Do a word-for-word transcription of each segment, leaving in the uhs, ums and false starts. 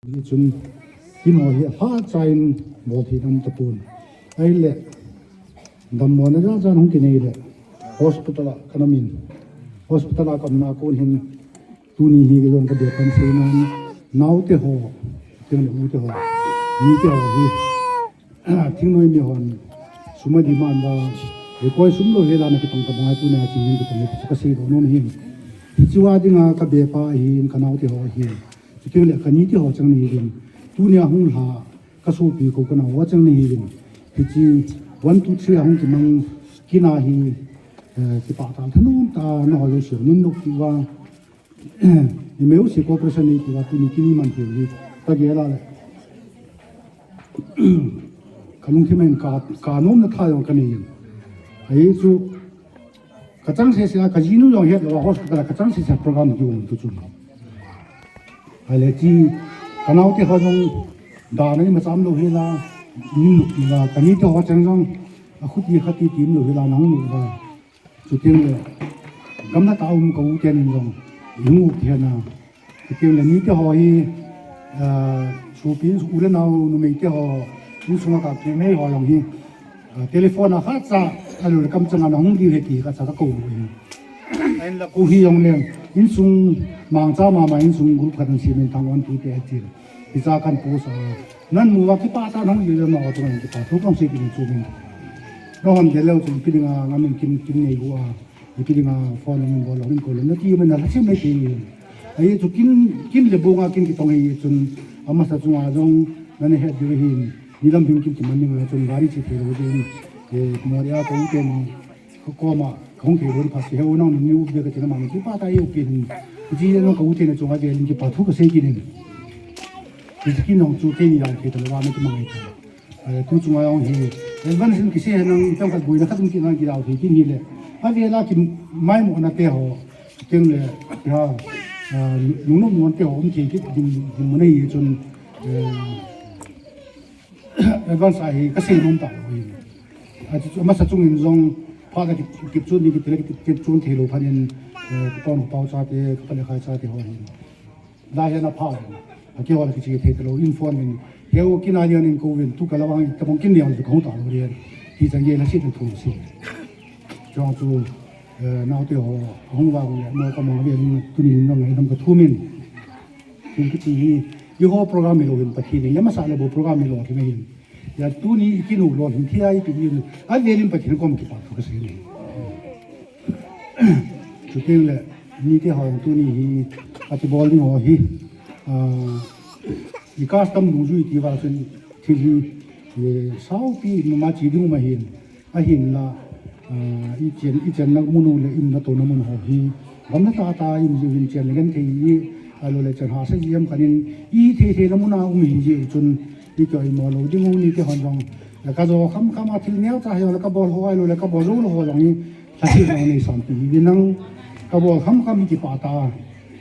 Hichun, kin ho hi apha chain bol thei nam tapon. Ahile, damlona jat jat hung kinei le, hospital a kana min. Hospital a ka umna kon hin, tuni hi ka jon ka bia kan sei nan, naote ho, teng le ute ho, nite ho hi, thingnoi mi hon, sum a demand a, request sum lou hela na kitong tabang a tuni a chi hin kitong le, ka sei lou nom hin. Hiche a dinga ka bia pa hin, ka naote ho hin. Chuteng le ka nite ho chang nahi uvin. Tunia hung lha ka sopi ko ka nao ho chang nahi uvin. Hiche one, two, three a hung kimang kin a hi, eh, kipah tah thanom tah a nangho jouse min nop tiu va. I meu se cooperation nei tiu va tuni kin iman thei u hi. Ka gel a le. Ka lungthim a hin ka, ka nomna tha jong ka nei in. Ahi chu Ka chang sese a, ka jinu jong het lou a, hospital a ka chang sese a program kium tu chu. Ahile chi, ka naote ho jong, dan a ima cham lou hela, min nop tiu va, ka nite ho chang jong, a khuti khati tim lou hela, nang nop va. Chuteng le, gamla tah a um ka u ten jong, i hung u ti hena. Chuteng le nite ho hi, ah, sopi in u le nao numei te ho, insunga ka kinei ho jong hi, ah, telephone a khatcha, ahilou le kamchang a nahung diu ahi ti khatcha ka kou u ahi. Ahinla kou hi jong leng, insung mangcha mama insung group khat ana sem in Thangvanthu te atin. Hicha kan post a, nan mu uva kipah tah a nahung diu jong nao chunga kipah thu kasei kit in chu min. Nahon gel leu chun ipi dinga ngam in kin, kin nei u a. Ipi dinga phone in bol lou in ko lou na ti man na lhasim mai ti. Ahi chu kin, kin le bong a kin kitong ahi chun amasa chunga jong nana het diu ahin. Nilam hin kin kiman ding a chun gari che thei lou ding. Eh, Moria ka u ten ka koma ka hung thei lou pha se he u nang ni u be ka tina man kipah tah a u pi hin. Ji jong ka u ten chunga je ling kipah thu kasei kit in. Ji kin jong chu keini jong thei ta lou va na kimang ahi. Eh, tu chunga jong hi, eh, van sin kisei henlang, chang khat boina khat um kit nang kidau thei kit ni le. Avela kimaimona te ho, teng le, ha, ah, lungnom nom te ho, um thei kit ding, ding mun ahi chun, eh, advance a hi, kasei nom ta lou hi. Achu, amasa chung in jong, phat a kit, kit chun ni, kit le, kit, kit chun thei lou phat in, eh, ka pau, pau cha te, ka pa le khai cha te ho hi. Lai hian a pha, a kihol a kichi thei ta lou, in phone in, heu kin a lian in ko vin, tu ka la vang, tabang kin lian, ka hung ta lou lian. Hi chang ye la sit thu si. Chuang chu, eh, naote ho, hung vang le, mo ka mang ve, tuni nang ngai dam ka thu min. Kin kichi hi, eiho program mi lou hin, Pathen in, le masa le bo program mi lou ki mai hin. Ya tuni i kinu lou hin, thi ai pi hin, a ve lim Pathen kom kipa thu ka sei ni. Chuteng le, nite ho tuni hi, a ti bol ding ho hi, ah, i custom dungjui ti va chun thil hi, eh, saupi mama chi ding ma hin, ahinla, ah, i chen, i chenna mun u le i umna tona mun ho hi, gamla tah tah a i um jiu hin chen le genthei i, ahilou le chen hahsa ji em khan in, i thei theina mun a um hi ji chun, i koi mo lou ding u nite hon jong, ka jo kham kham a thil neo cha hi le ka bol ho ahilou le ka bol lou lou ho jong hi, Lhaset jong nei sam pi hi nang ka bol kham kham hi kipah ta,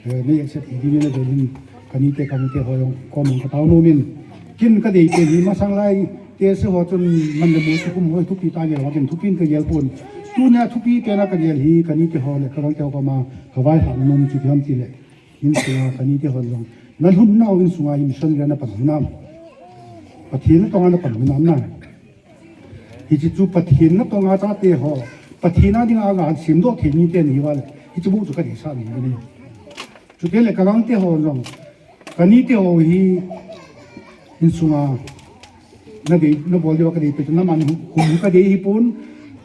eh, nei accept hi ding in avel in ka nite ka nute ho jong kom in ka tao nom in. Kin ka dei pen hi masang lai te se ho chun man le mu se kum ho thupi ta gel ho kin thupi in ka gel pon. Tunia thupi pen a ka gel hi ka nite ho le ka gangte ho koma ka vaihahna nom chu ipi ham ti le. Insunga ka nite ho jong. Na lhun nau insunga mission le na pan hu nam. Pathen na tonga na pan hu nam na. Hiche chu Pathen na tonga chate ho, Pathen a dinga ga semdoh thei nite nahi uva le, hiche bou chu ka deisah ni ni. Chuteng le ka gangte ho jong, ka nite ho hi insunga na dei, na bol diu a ka dei peh chu na man hum ka dei hi pon,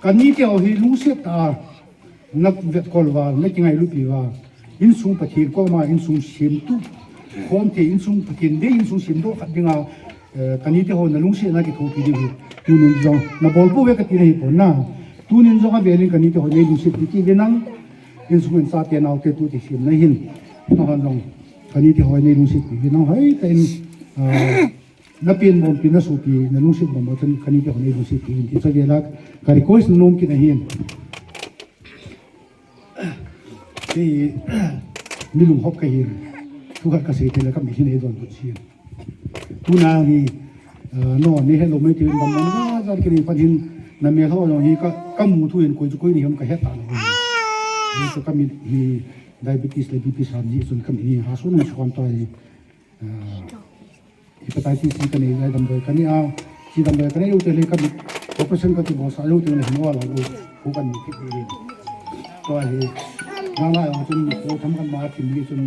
ka nite ho hi lungset a, Na vetkol uva, na kingailut pi uva. Insung Pathen koma, insung semtup. Khom thei insung Pathen dei, insung semdoh khat dinga, eh, ka nite ho na lungsetna kithopi ding hi. Tunin jong, na bol pou ve ka tina hi pon na. Tunin jong avel in ka nite ho nei lungset pi ti ve nang. Insung in chate naote tu ti sem na hin. Na hon jong, ka nite ho nei lungset pi ve nang hoi ta in, ah, Na pen bom pi na sopi, na lungset bom bom chun ka nite ho nei lungset pi in ti chu avel a ka request nom kit ahin. Kei, mi lunghop ka hin. Thu khat ka sei te le ka mi hin ei don bu chin. Tuna hi, ah, no, nei helou mai ti in bam bam ja ja kei ni pan hin na mel ho jong hi ka, ka mu thu in koi chu koi ni ham ka het ta lou. Ni chu ka mi hi diabetes le B P sam ji chun ka mi hi ha su nang chu kon to hi. Ah, Hepatitis C kanei lai damdoi kanei a, C damdoi kanei u te le ka operation kati bol sa u te le hin wala u ku kan ni kit ni. Tua hi nang lai ang chun ko tham kan ma thim ni chun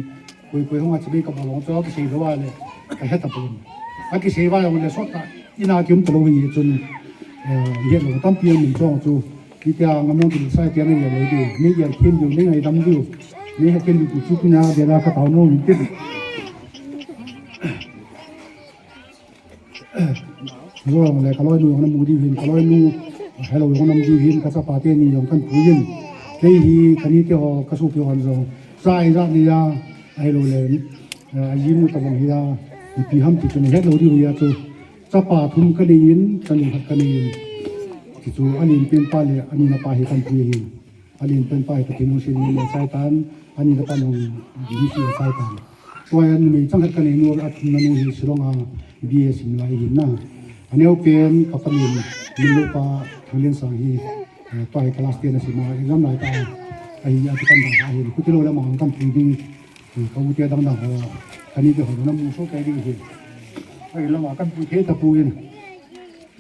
koi koi hong a chi be ka bol hong cho kisei lo a le ka he ta pun. A kisei va le sot ta ina kim ta lo hi chun ye lo tam pi min chong chu. Kitia ngamong tu sai tia nei ya lei diu, nei ya khin diu, nei ngai dam diu, nei ha khin diu chu kuna de la ka tau no ni ti. Zo le ka loi nu yong na mu diu hin, ka loi nu hello yong na mu diu hin, ka chapa te ni yong kan pu yin. Kei hi kani te ho ka su pi hon zo. Sai za ni ya hello le a yi mu ta bang hi ya. Pi ham ti chu hello diu ya chu. Chapa thum kanei in, chanu khat kanei in. Ti chu alen pen pa le ani na pa hi kan pui hin. Alen pen pa hi Pathen lungset in me chai tan, ani na pa nung di si chai tan. Tua numei chang khat kanei nu a thum na nu hi Shillong a B A sim lai hin na. Aneo pen ka pa min, min lo pa Thanglen Sang hi, eh, tua hi class ten a sim a, exam lai ta. Ahi a tu kan da hin. Kuti lo le ma kan pui ding. Ka u te dang dang ho, kani te ho na mu so kai ding hi. Ai lama kan pu the ta pu in.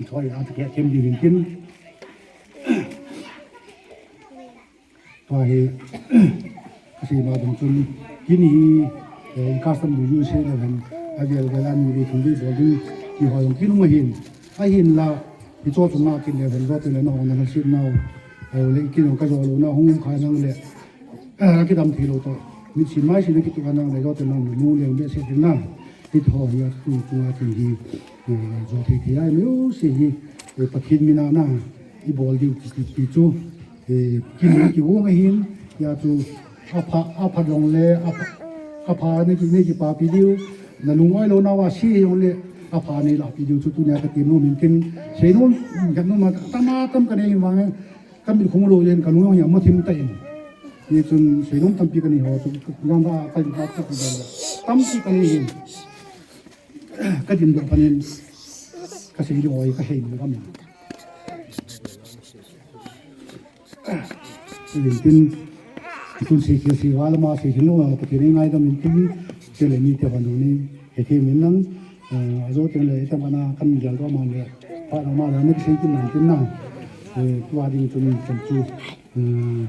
Thoi a te kem ding in tin. Tua hi, ka sei ma dong chun, kini hi, eh, custom bu yu se le hen, a vel vel a ni ve thum ve bol ding, ki ho yong kinu ma hin. A hin la, hi cho chunga kin le hen, zo te le na hong na sit nau. Ai le kinu ka zo lo na hong khai nang le. A, kidam thei lo to. Mit sin mai sin a kitu a nang le lo te nang mu le be se tin na. Hi tho hi a tu tu a ti hi. Eh, zo thei thei ai meu se hi. Eh, Pathen min a na. I bol diu ki, ki, ki chu. Eh, ki mu ki wong a hin. Ya chu. A pha, a pha jong le. A pha, a pha ne ki, ne ki pa pi diu. Na lung oi lo na wa si jong le. A pha ne la pi diu chu tu ne ka ti nu min tin. Sei nu, kan nu ma, tam a tam ka ne ma. Kan mit khum lo yen ka lung jong hi a mo thim ta in. Ni chun seinom tampi kanei ho chu, jang ba ka in ba chu ba. Tampi kanei hin. Ka din do panin. Ka sei lo ka hei ni ka mi. Tin tin. Tun sei ke sei wala ma sei hin lo ka tin ngai da min tin. Te le ni te ba no ni. He te min nang. Eh, a zo teng le, ita mana kan jal do ma le, pa na ma le, ne sei kin nan tin na. Eh, tua ding tun kan chu. Eh,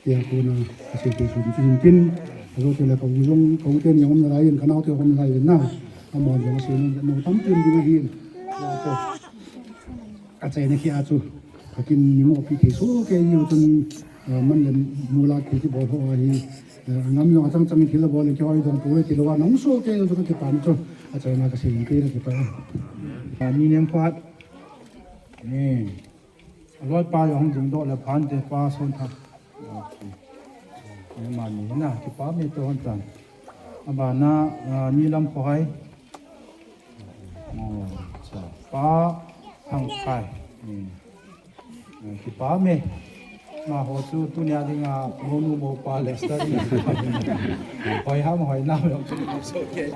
ya ko na, ka sei ke sun tin tin. A zo teng le ka u jong, ka u ten jong om lai, ka nau te om lai na. A mo jong sei no, no tam tin ding hin. Ya ko. A chai na khi a chu. Ka kin ni mo pi thei so ke ni tun, eh, man le mu la ki ki bol ho a hi. Eh, ngam jong a chang chang thil a bol le ki hoi dong pu le thil a va nong so ke jong chu ka kipan chu a chaina ka sei ke la kipan. A ni nem phat. Ni. A loi pa jong hung ding doh le phan te pa son tha. Okay. Ni ma ni na kipa me to hon tan. A ba na, ah, ni lam ko hai. Oh, cha. Pa Thang Khai. Ni. Kipa me. Ma ho chu tunia dinga monu mo pa le study. Hoi ham hoi nam jong chu so ke.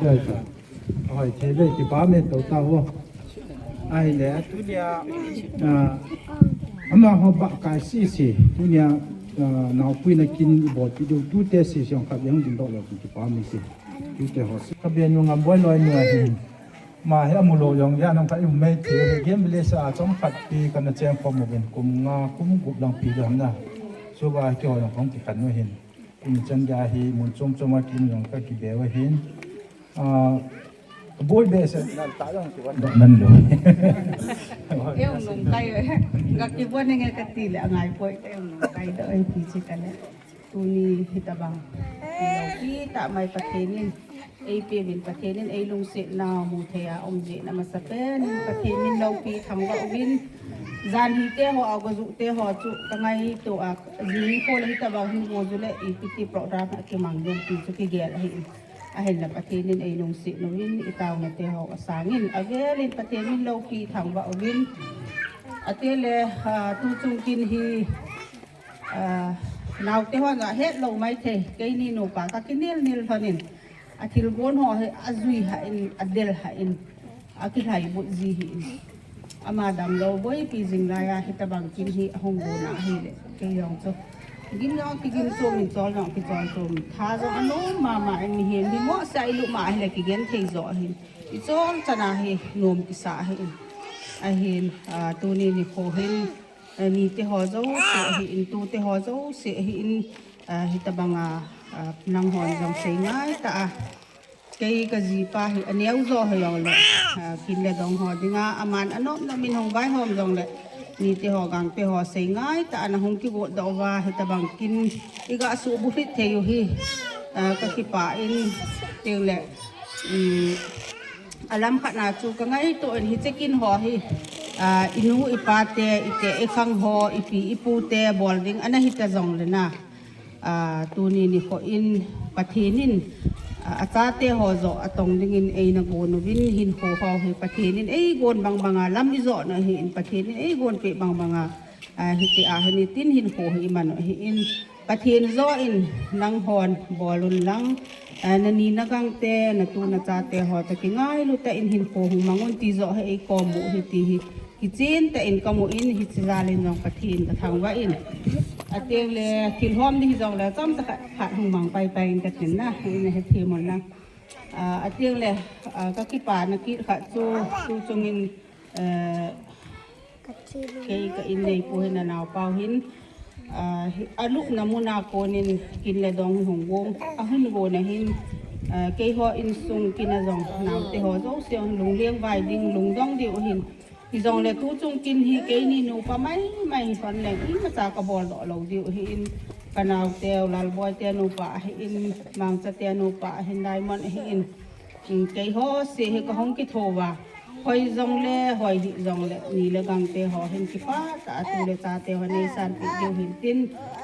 Hoi thei ve kipa me to ta ho. Ai le tunia, ah, ama ho ba kai si si. Tunia, ah, naopui na kin i bol pi diu tu te si si jong khat jong ding doh le kipa me si. Tu te ho si. Ka be nu ngam boi loi nu a hin. Ma hi amu lo jong ya nang kha i um mai thei le game village a chom khat pi kana cheng khom uvin kum nga kum gup lang pi jong na. Chu va ki ho jong khong ki khan u hin. Kum chan ja hi mun chom chom a kin jong ka ki be u hin. A, boi be se na ta jong ki wan. Nan lo. Eu nung kai. Ga ki bon nge ka ti le ngai poi eu nung kai da ei pi chi ka le. Tuni hitabang. Loupi tah mai Pathen in, ei pia uvin Pathen in, ei lungsetna mu thei a um jeh in amasapen in Pathen in loupi thangvah uvin. Jan hite ho a, gojuh te ho chu ka ngaito a, jing kho le hitabang hin gojuh le ipi ti program a kimang ding ti chu kigel ahi in. Ahinla Pathen in ei lungset uvin, i taona te ho asang in, avel in Pathen in loupi thangvah uvin. Ate le, ah, tu chung kin hi, Ah, naote hon a hetlou maithei, keini nupa ka kinel nel lhonin, a thilgon ho hi a jui hah in, a del hah in, a kilhaibut ji hi in. Ama damlou boipi jing laiya hitabang kin hi a hung gona ahile, kei jong chu. Gin jong kigin chom in, chol jong kichol chom in. Tha jong anom mama in, mihem hi mo sa ilu ma ahile kigen thei jo ahin. Ichol chana hi nom kisa ahin. Ahin, ah, tuni nikho hin, ah, nite ho jouse ahin, tute ho jouse ahin, ah, hitabanga, ah, nanghon jong sei ngai ta a. Kei kajipa hi aneo jo ho jongle, ah, kin le dong ho dinga, aman anom nom in hung vaihom jongle, nite ho gangte ho sei ngai ta a, nahung kigot doh uva, hitabang kin iga suh bulhit thei u hi, ah, kakipah in, teng le, um, alam khat na chu kangaito in hiche kin ho hi, ah, inu ipa te, ite ikhang ho, ipi ipu te bol ding ana hita jongle na. Ah, tuni nikho in Pathen in, ah, achate ho jo atong dingin eina gon uvin hinkho ho hi Pathen in eigon bang banga lam ijot na ahin, Pathen in eigon peh bang banga, ah, hitia hin itin hinkho hi iman u ahin, Pathen jo in nanghon bol un lang, ah, nani nagangte, natu nachate ho toh kingailu tah in hinkho hung mang un ti jo hi eikom u ahi ti hi. Kichen tah in kamu in hiche jal in jong Pathen kathangvah in. Ateng le thil hom ding hijongle chomcha khat, khat hung mang paipai in katin na, ina hethem un lang. Ah, ateng le, ah, kakipana kit khat chu, tu chungin, eh, kei ka inneipu hin anaopa u hin, ah, hi, alupna muna konin kin le dong hung gon, ahin gon ahin, ah, keiho insung kin a jong naote ho jouse lungleng vai ding, lungdong diu ahin. Hijongle tu chung kin hi keini nupa maimai hi hon leng imacha kabol doh lou diu ahin, kanaote u Lalboi te nupa ahin, Mangcha te nupa ahin, Diamond ahin. Um, keiho se hi kahung kitho uva. Hoi jongle, hoi hih jongle, ni le gangte ho hin kipah tah a tu le chate ho neisanpeh diu hin tin,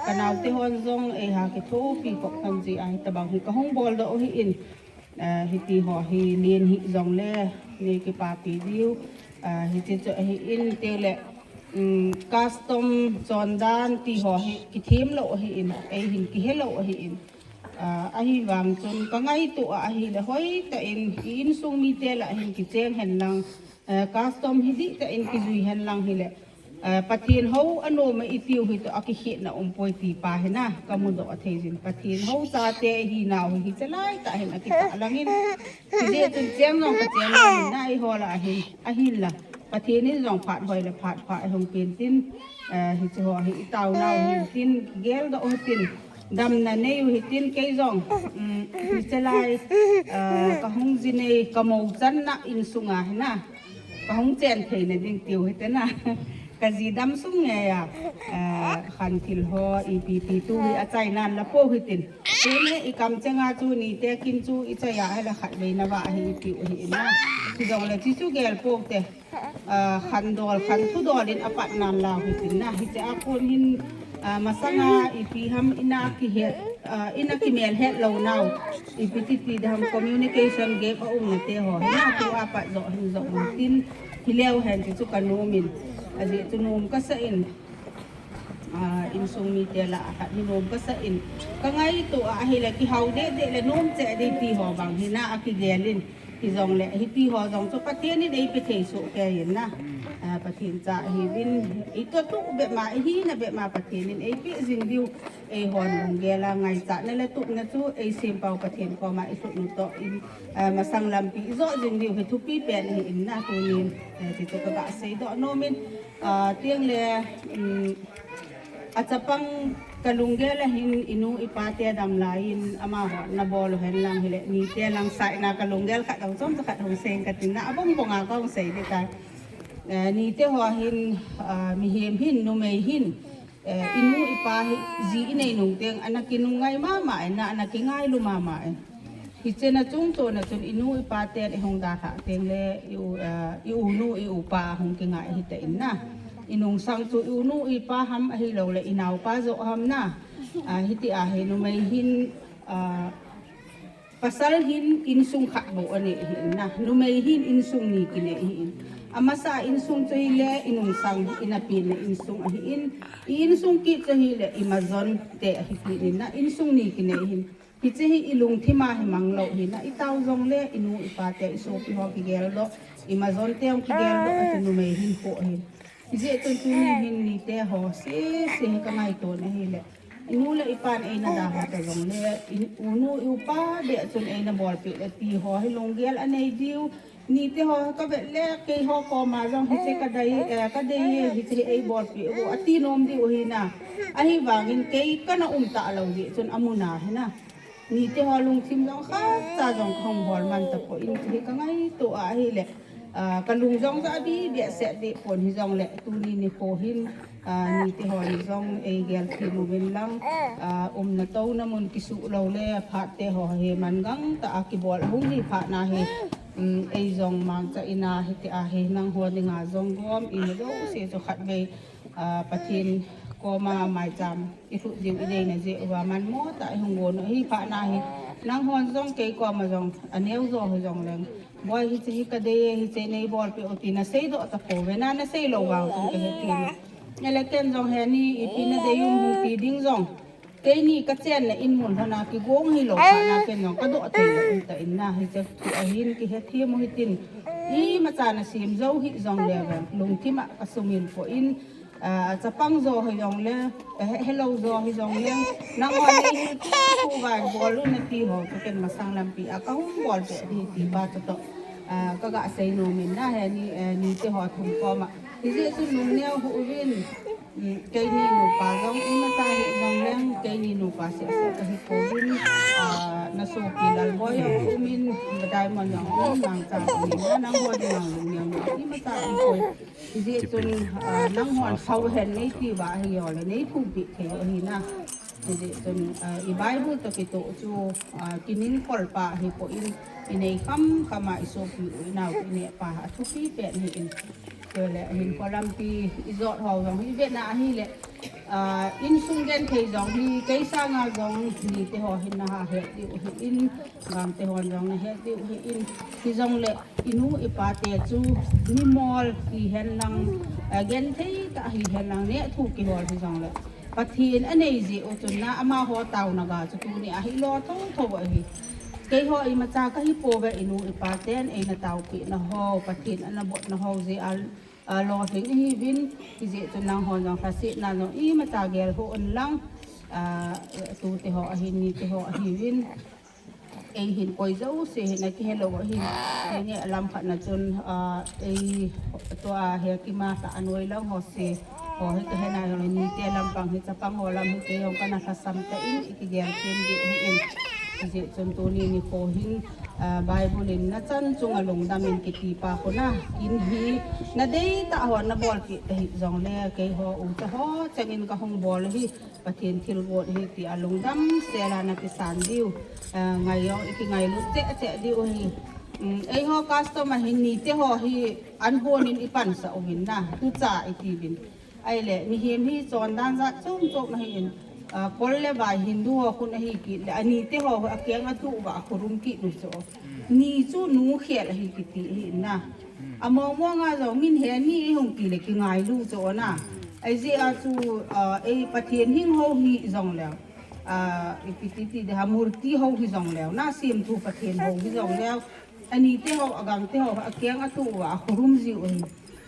kanaote hon jong eiha kithopi khop lhon jeh a hitabang hi kahung bol doh u ahin, ah, hiti ho hi len hih jongle, nei kipapi diu, ah, hiti chu ahin teng le, um, custom chondan ti ho hi kithem lou ahin, eihin kihe lou ahin. Ah, ahivang chun kangaito a ahile hoitah in i insung mite lah hin kicheng hen lang, eh, custom hi dihtah in kijui hen lang hile, eh, Pathen hou anom e itiu hi toh akikhetna umpoi ti pa hi na kamudoh thei jin. Pathen hou chate hinau hi hiche laitah hin akitah langin, hijeh chun cheng jong kacheng lou hin na eiho lah ahin, ahinla Pathen in jong phat hoi le phat pha eihung pen tin, eh, hiche ho hi itaonau hin tin, geldoh u hitin, damna nei u hitin, kei jong, um, hiche lai, eh, kahung ji nei, kamou channa insunga hi na kahung chen theina ding tiu hite na. Kaji dam sung ngei a, eh, khanthil ho, ipi ipi tu hi achainan la pou hitin. Tuni ikamchenga chu nite kin chu ichai a hile khatvei na vah hi itiu hi na. Hijongle chi chu gel pou te. Ah, khandol, khanthudol in apat nan lau hitin na. Hiche a kon hin, ah, masanga ipi ham ina kihet, ah, ina kimelhet lou nau. Ipi titi dam communication gap aumna te ho. Hina tua pat jo hin jo tin. Hileu hen ti chu kanom in. Ajeh chu nom kasa in. Ah, insung mite lah a khat hi nom kasa in. Kangaito a ahile kihao deh deh le nom cheh ding ti ho bang hina akigel in. Hijongle, hiti ho jong chu Pathen in eipe thei soh kei in na. Ah, Pathen cha ahiuvin, itoh tuh bep ma, ihina bep ma Pathen in eipeh jing diu, eihon lunggel a ngaichatna le tupna chu eisempau Pathen koma ilhut u toh in, ah, masang lampi ijot jing diu hi thupi pen ahi in na tunin, ah, ti chu kaga seidoh nom in, ah, teng le, um, Achapang kalunggel a hin inu ipa te dam lai in amaho nabol u hen lang hile, nite lang saina kalunggel khat dang chom khat hung sei katin na, abong bong a kahung sei ding tai. Eh, nite ho hin, ah, mihem hin, numei hin, eh, inu ipa hi ji inei nung teng ana kinung ngai mama e, na ana kingailu mama e. Hiche na chung chon a chun inu ipa ten ihung dalhah teng le, i u, eh, i unu, i upa hung kingai hita in na. Inung sang chu i unu ipa ham ahilou le, inaopa joh ham na. Ah, hiti ahi numei hin, ah, pasal hin insung khat bou anei ahi in na. Numei hin insung ni kinei ahi in. Amasa insung chu hile, inung sang ina pen le insung ahi in. I insung kit chu hile, imajon te ahi kit in na. Insung ni kinei ahi in. Hiche hi ilungthim a hi mang lou hi na, itao jongle, inu ipa te, isopi ho kigel doh, imajon te hung kigel doh, ati numei hin po hin. Hijeh chun tuni hin nite ho, sese hi kangaito na hile. Inu le ipan eina dalha ta jongle, inu ipa beh chun eina bolpeh le ti ho hi lunggel anei diu. Nite ho kavet le keiho koma jong hiche kadei, eh, kadei e, hiche eibolpeh u ati nom diu hina. Ahivangin kei kana um talou jeh chun amun a hina. Nite ho lungthim jong khatcha jong kahung bol man tapon, hiche hi kangaito a ahile, ah, kalung jong ja abi behseh deh pon hijongle, tuni nikho hin, ah, nite hon jong eigel them uvin lang, ah, umna touna mun kisuh lou le phat te ho hi man gangtah a kibol hung hi phat na hi, um, eijong mangcha in a hitia hi nangho dinga jong gom in jouse chu khatvei, ah, Pathen koma maicham ilhut diu ideina jeh uva manmo tah a ihung gon u hi phat na hi, nanghon jong kei koma jong aneo jo hijongleng, boi hiche hi kadei e, hiche neibolpeh u ti naseidoh tapouve na, nasei lou vang chun kahet thei. Ele ken jong heni ipi nadei um hung ti ding jong, keini kachenna in mun lhona kigong hilou phat na ken jong kadoh thei lou um tan na, hiche thu ahin kihet them u hitin, imacha nasem jou hih jongle vang lungthim a kasumil pon, ah, chapang jo hijongle, eh, helou jo hijongle, nangho neihil chu vai bol un nati ho chu ken masang lampi a kahung bolpeh ding ti pa chutoh, ah, kaga sei nom in na heni, eh, nite ho thum koma. Hijeh chun lungneo hih uvin, um, keini nupa jong imacha hijongleng, keini nupa sehseh kahi pouvin, ah, nasopi Lalboi jong umin, Diamond jong um, mangcha um in na, nangho dinga lungneo nom imacha um poi. Hijeh chun, ah, nanghon thao hen neiti uva ahile neithupi thei u ahi na. Hijeh chun, ah, i Bible toh kitoh chu, ah, kining kholpa hipon, inei khamkham a isopi u inao ineh pa athupi pen ahin. Chule hinkho lampi ijot ho jong hi ivet na ahile, ah, insung genthei jong hi kei sanga jong nite ho hin nahet diu ahin, gangte hon jong nahet diu ahin, hijongle inu ipa te chu mimol hihen lang, eh, genthei tah hihen lang neh thu kihol hijongle, Pathen anei jeh u chun na amaho taona ga chu tuni a hi lo thotho ahi. Keiho imacha kahi pouve, inu ipa ten eina taopeh na ho, Pathen ana bot na ho jeh a, a, lolhing ihiuvin, hijeh chun nanghon jong lhasetna jong imacha gel hih un lang, ah, tute ho ahin, nite ho ahiuvin. Eihin koi jouse hin akihe lou ahin. Henge alam khat na chun, ah, ei tua hi kima ta anoi lang ho se. Ho hi kahe nai ho nite lampang hi chapang ho lam hi kei jong kana lhasam tan ikigel them diu ahin. Hijeh chun tuni nikho hin, ah, Bible in nachan chunga lungdam in kiti pa khu na. Kin hi nadei tah ho nabolpeh tahih jongle keiho ucha ho chengin kahung bol ahi. Pathen thilgon ahi tia lungdam sela nakisan diu, eh, ngai jong ikingailut cheh cheh diu ahi. Um, eiho customer hin nite ho hi anhon in ipansah uvin na, tucha itiuvin. Ahile, mihem hi chondan jat chom chom ahin, ah, kol le vai Hindu ho khun ahi kit le, anite ho akeng atuh uva akhorum kit u chu. Ni chu nu khel ahi kiti ahin na. Among mong a jong min he ni ihung ti le kingailu chu na. Ajeh chu, ah, ei Pathen hing ho hijong leu, ah, ipi ti ti ding ham, murti ho hijong leu, na semthu Pathen ho hijong leu, anite ho, agangte ho akeng atuh uva akhorum jiu ahi.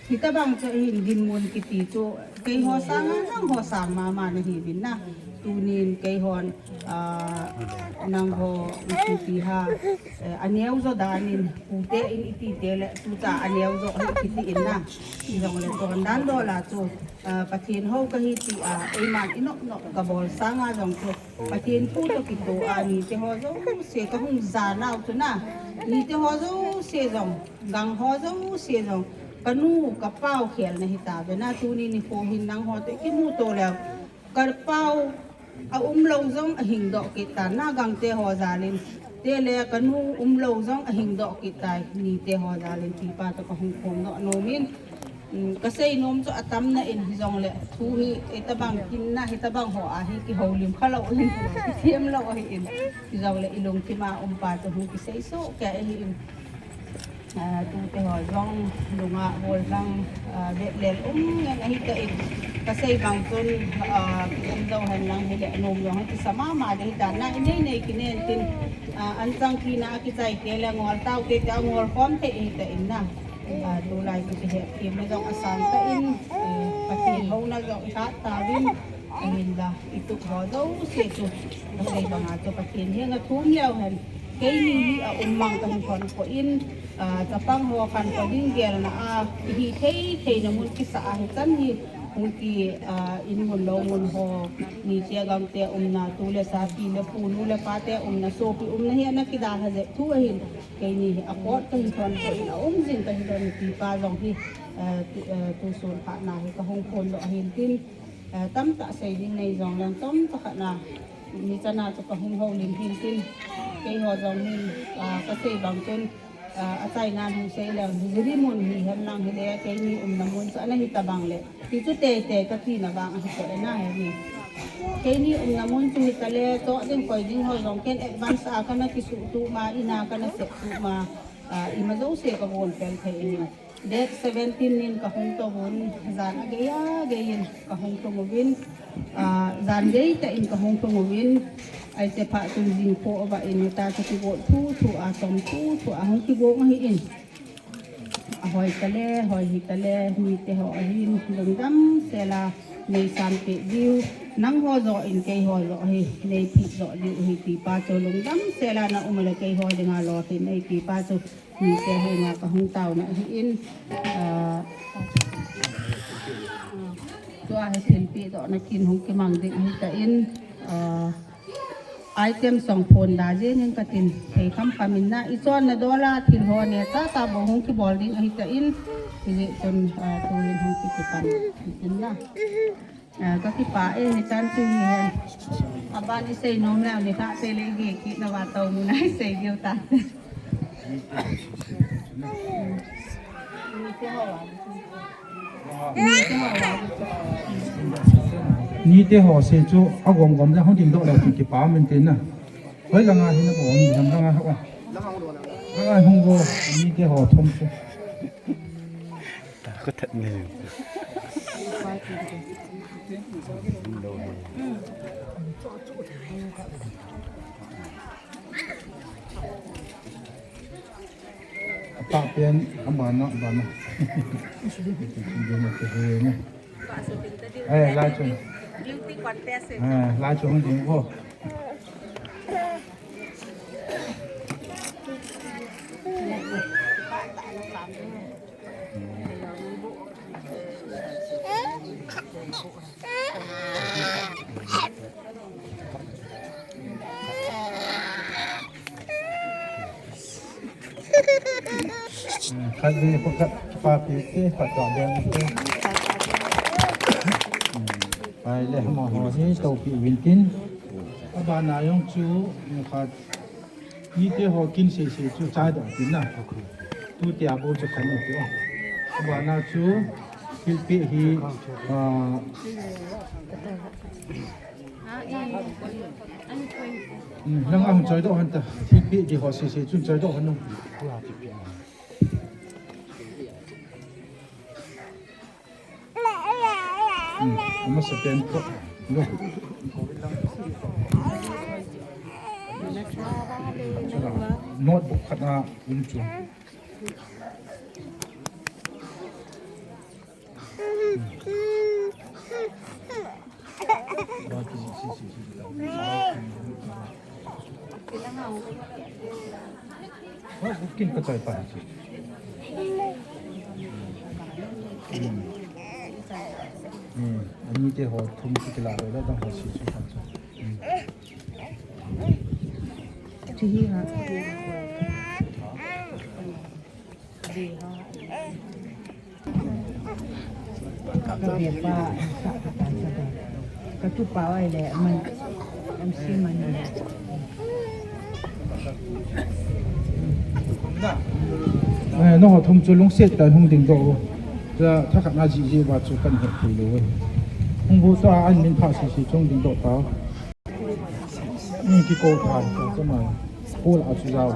Hitabang chu hin dinmun kiti chu keiho sanga nangho sang mama nahiuvin na. Tunin keihon, ah, nangho ipi ti ham, eh, aneo jo danin, pute in iti te le, tucha aneo jo hi kiti in na. Hijong le chondan dol a chu, ah, Pathen ho kahi tia, eiman inop nop kabol sanga jong chu, Pathen thu toh kitoh a nite ho jouse kahung ja nau chu na. Nite ho jouse jong, gang ho jouse jong, kanu kapau khel nahi tauve na, tuni nikho hin nangho toh ikimuto leu. Kapau aumlou jong ahingdoh kit tan na, gangte ho jal in. Te le kanu umlou jong ahingdoh kit tai, nite ho jal in ti pa toh kahung phongdoh nom in. Um, kasei nom chu atam na in hijong le, thu hi, hitabang kin na, hitabang ho a hi kihoulim khalou ahin, kisem lou ahin. Hijong le ilungthim a um pa chu hung kisei soh kei ahin. Ah, tute ho jong, lunga hol lang, ah, vetlel um ngen ahi tan. Kasei bang chun, ah, um jo hen lang hile, nom jong hi kisa mama ding ahi tan na, inei nei kinen tin, ah, anchang kina akichai te le ngol tau te te angol khom te ahi tan na. Ah, tulai chu kihe, kima jong asang tan, eh, Pathen houna jong ihat tauvin, Ahinla, itup ho jouse chu, kasei banga chu Pathen henga thum leu hen, keini hi aum mang kahi thon poi, ah, chapang ho khantou ding gelna a, ihi thei theina mun kisa a hichan hi, hung ki, ah, in mun lou mun ho, mite gamte umna, tu le sa, pi le pu, nu le pate umna, sopi umna hi ana kidalha jep thu ahin, keini hi apot kahi thon poi, aum jing kahi thon, tipa jong hi, ah, tu, ah, tusun phatna hi kahung phondoh ahin tin, Eh, tamtah sei ding nei jongleng, tamtah khat na, hichan a chu kahung houlim hin tin, keiho jong hin, ah, kasei bang chun, ah, achaina hung sei leng, jiri mun hi hen lang hile, keini umna mun chu ana hita bang le, ti chu teitei kati na bang ahi poi na he ni. Keini umna mun chu hita le, choh ding koi ding ho jong ken advance a kana kisuh tu ma, ina kana sep tu ma, ah, ima jouse kabon pel thei ahi. Date seventeen nin kahung tou vin, jan agei agei in kahung tou vin, ah, jan gei tah in kahung tou vin, ahi che phat chun jingkho ava in ta chu kigo thu thu a, tom thu thu a hung kigo ahi in. Ahoi tale, hoi hi tale, mite ho ahin, lungdam sela, nei sam peh diu, nangho joh in keiho joh hi, nei peh joh diu hi tipa chu lungdam sela na um le keiho dinga lou tin nei tipa chu. Mite henga kahung taona ahin, ah, tua hi thilpeh dohna kin hung kimang ding ahi tan, ah, item song phon da jeng in katin, thei kham kham in na, ichonna dola thil ho neocha cha bou hung kibol ding ahi tan, hijeh chun, ah, tuhin hung kipan in na. Ah, kakipah e, hichan chu hi hen. Aban isei nom leu ni kha, sei le gei kit na va tou mun a isei gei u ta. Nite ho sei chu agom gom le hung ding doh leu ti kipah min tin na. Hoi langa hin agom, langa ho. Langa hung go, nite ho thum chu. Ka that ni. Apa pen, abana, abana. Dona ke he ne. Eh, lai chun. Beauty contest. Eh, lai chun hung ding ko. Khat ve, khat pa pi te, khat ka beng te. Pai le, mo ho hi to pi vin tin. Abana jong chu, khat Nite ho kin sei sei chu chai doh tin na. Tu tia bou chu khan u ti o. Abana chu thilpeh hi, ah, hmm, langa hung choi doh han ta. Thilpeh di ho sei sei chun choi doh han u. Hmm, amasa pen ko. Lo. Notebook khat a um chu. Ho, kin ka choi pa chu. Hmm. Hmm. Ani te ho thum ki kila ho le dang ho si chu pa chu. Hmm. Chu hi ha. Ka bia pa, ka, ka, ka, ka, ka tu pa ai le, man, am si man. Eh, no, thum chu lungset tah in hung ding doh. Cha, thakhat na ji ji ba chu kan he thei lou e. Hung bu ta an min pha si si chung ding doh ta. Ni ki ko pha, ko ma. Ko la chu jao.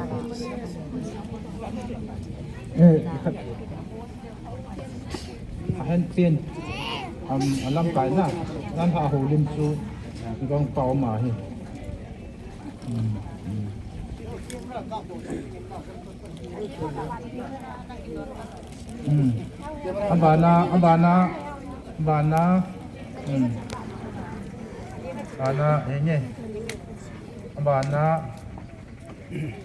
Eh, khat. A hen pin, am, a lamkai na, lam ha ho lim chu, i bang pau ma hi. Hmm, hmm. Hmm. Abana, abana, abana. Hmm. Abana, henge. Abana,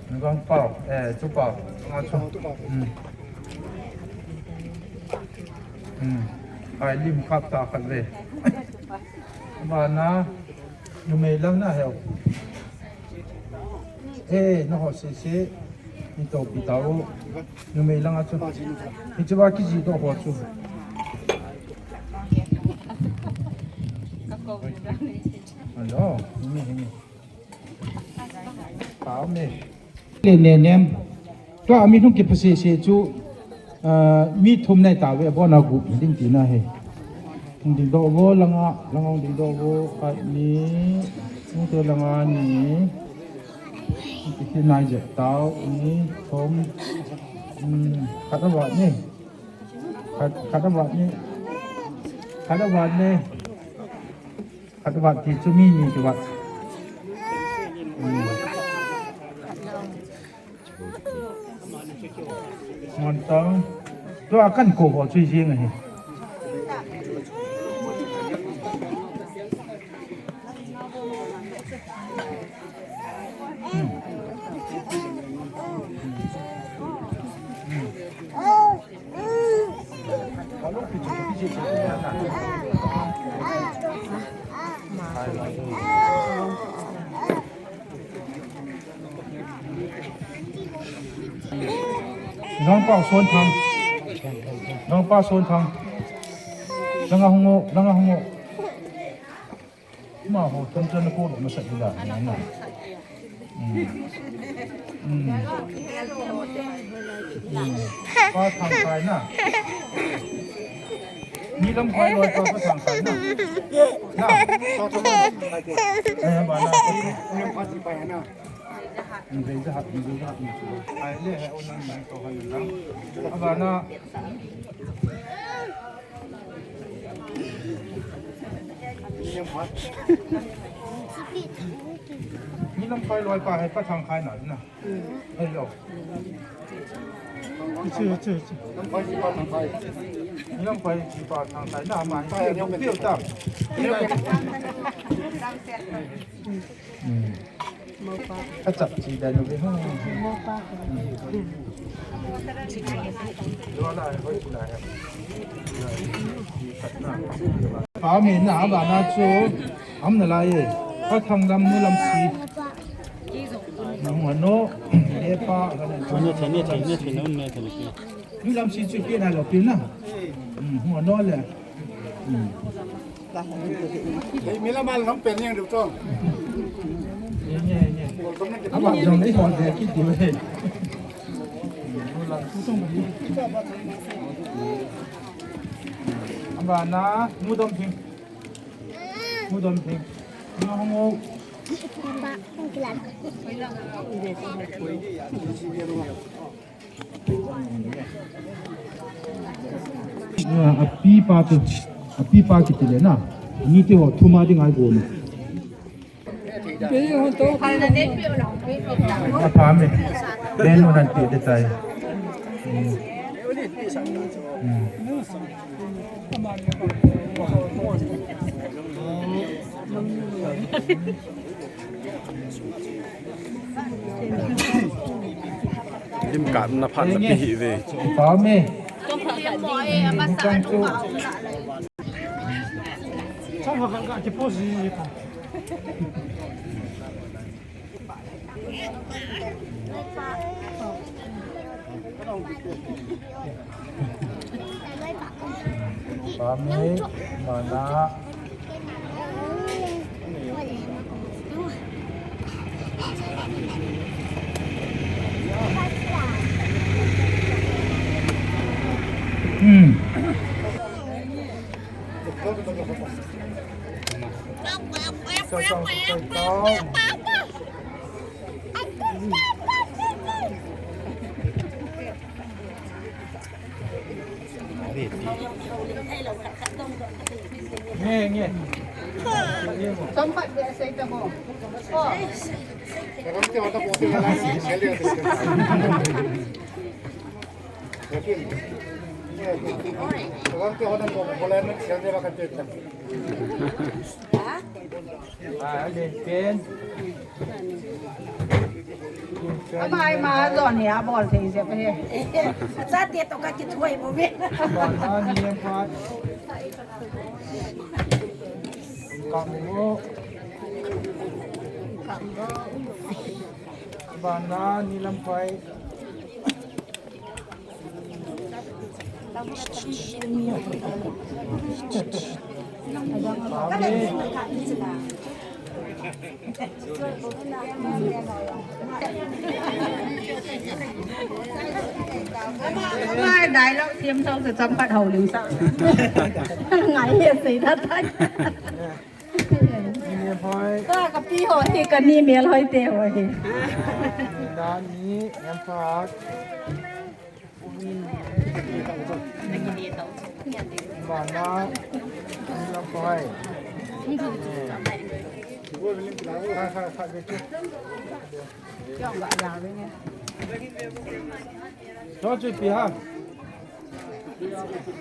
Nungpao, eh, Chupao. Nga chu. Hmm. Hmm. Ai, lim khap ta khat ve. Abana, numei lang na heu. Eh, na ho se se. Ni to pi ta u. Numei lang a chu. Hiche va kiji to ho chu. Hello, ni ni. Pao me. Le ne nem. Tua mi hung kiphase se chu, ah, mi thum nai ta ve, abona gup ding tina he. Hung ding doh vo langa, langa hung ding doh vo, khat ni, hung te langa ni. Hung te nai je tao, ni, thum, hmm, khat avat ni. Khat, khat avat ni. Khat avat ni. Khat avat ti chu mi ni kivat. Hmm. Ngon tang. Tua kan ko ho chu jing ahi. Hmm. Hmm. Nungpao Son Thang. Nungpao Son Thang. Langa hung o, langa hung o. Amaho thum chu ana ko lou masa ding a, na, na. Hmm. Hmm. Hmm. Pa Thangkai na. Ni lam pai loi pa, Pa Thangkai na. Na. Eh, abana. Ni vei jahat, ni vei jahat, ni chu. Ai le, he, o nan, nan, to han lang. Abana. Ni lam pai loi pa, he, Pa Thangkai na, na. Hello. Chu, chu, chu. Ni lam pai chi Pa Thangkai na, ma, ni lam pai ta. Hmm. Ka chap chi da nu ve ho. Pa mi na, abana chu am na lai e. Pa Thanglam, Nu Lamsi. Na hung ano, e pa. Thei ne, thei ne, thei ne, thei ne, thei ne. Nu Lamsi chu pe na lou pe na. Hmm, hung ano le. Hmm. Ei, mi la mal nong pen yang du tong. Ye, ye, ye. Abang jong ni hon de ki du he. Abana, Mudom Thing. Mudom Thing. Nga hong o. Api pa tu, api pa kiti le na. Ni te ho thuma ding ai bol. Apa me? Benu nan ti de tai. Hmm. Hmm. Lim kap na phat na pi hi ve. Pau me. Chang chu. Chang ha kan ka ki pose ji ka. Pame, mana. Hmm. Nge, nge. Ama ima jon hi abol thei jep hi. Chate toh kakithuai bou ve. Bana ni lam phai. Dialogue thiam thou sa cham khat hou ling sa. Ngai he sei da tai. Ni hoi. Ka, ka pi ho hi, ka ni mel hoi te ho hi. Ni da ni, em pha. Bana, ni lam hoi. Kha, kha, kha, kha. Cho chu pi ha.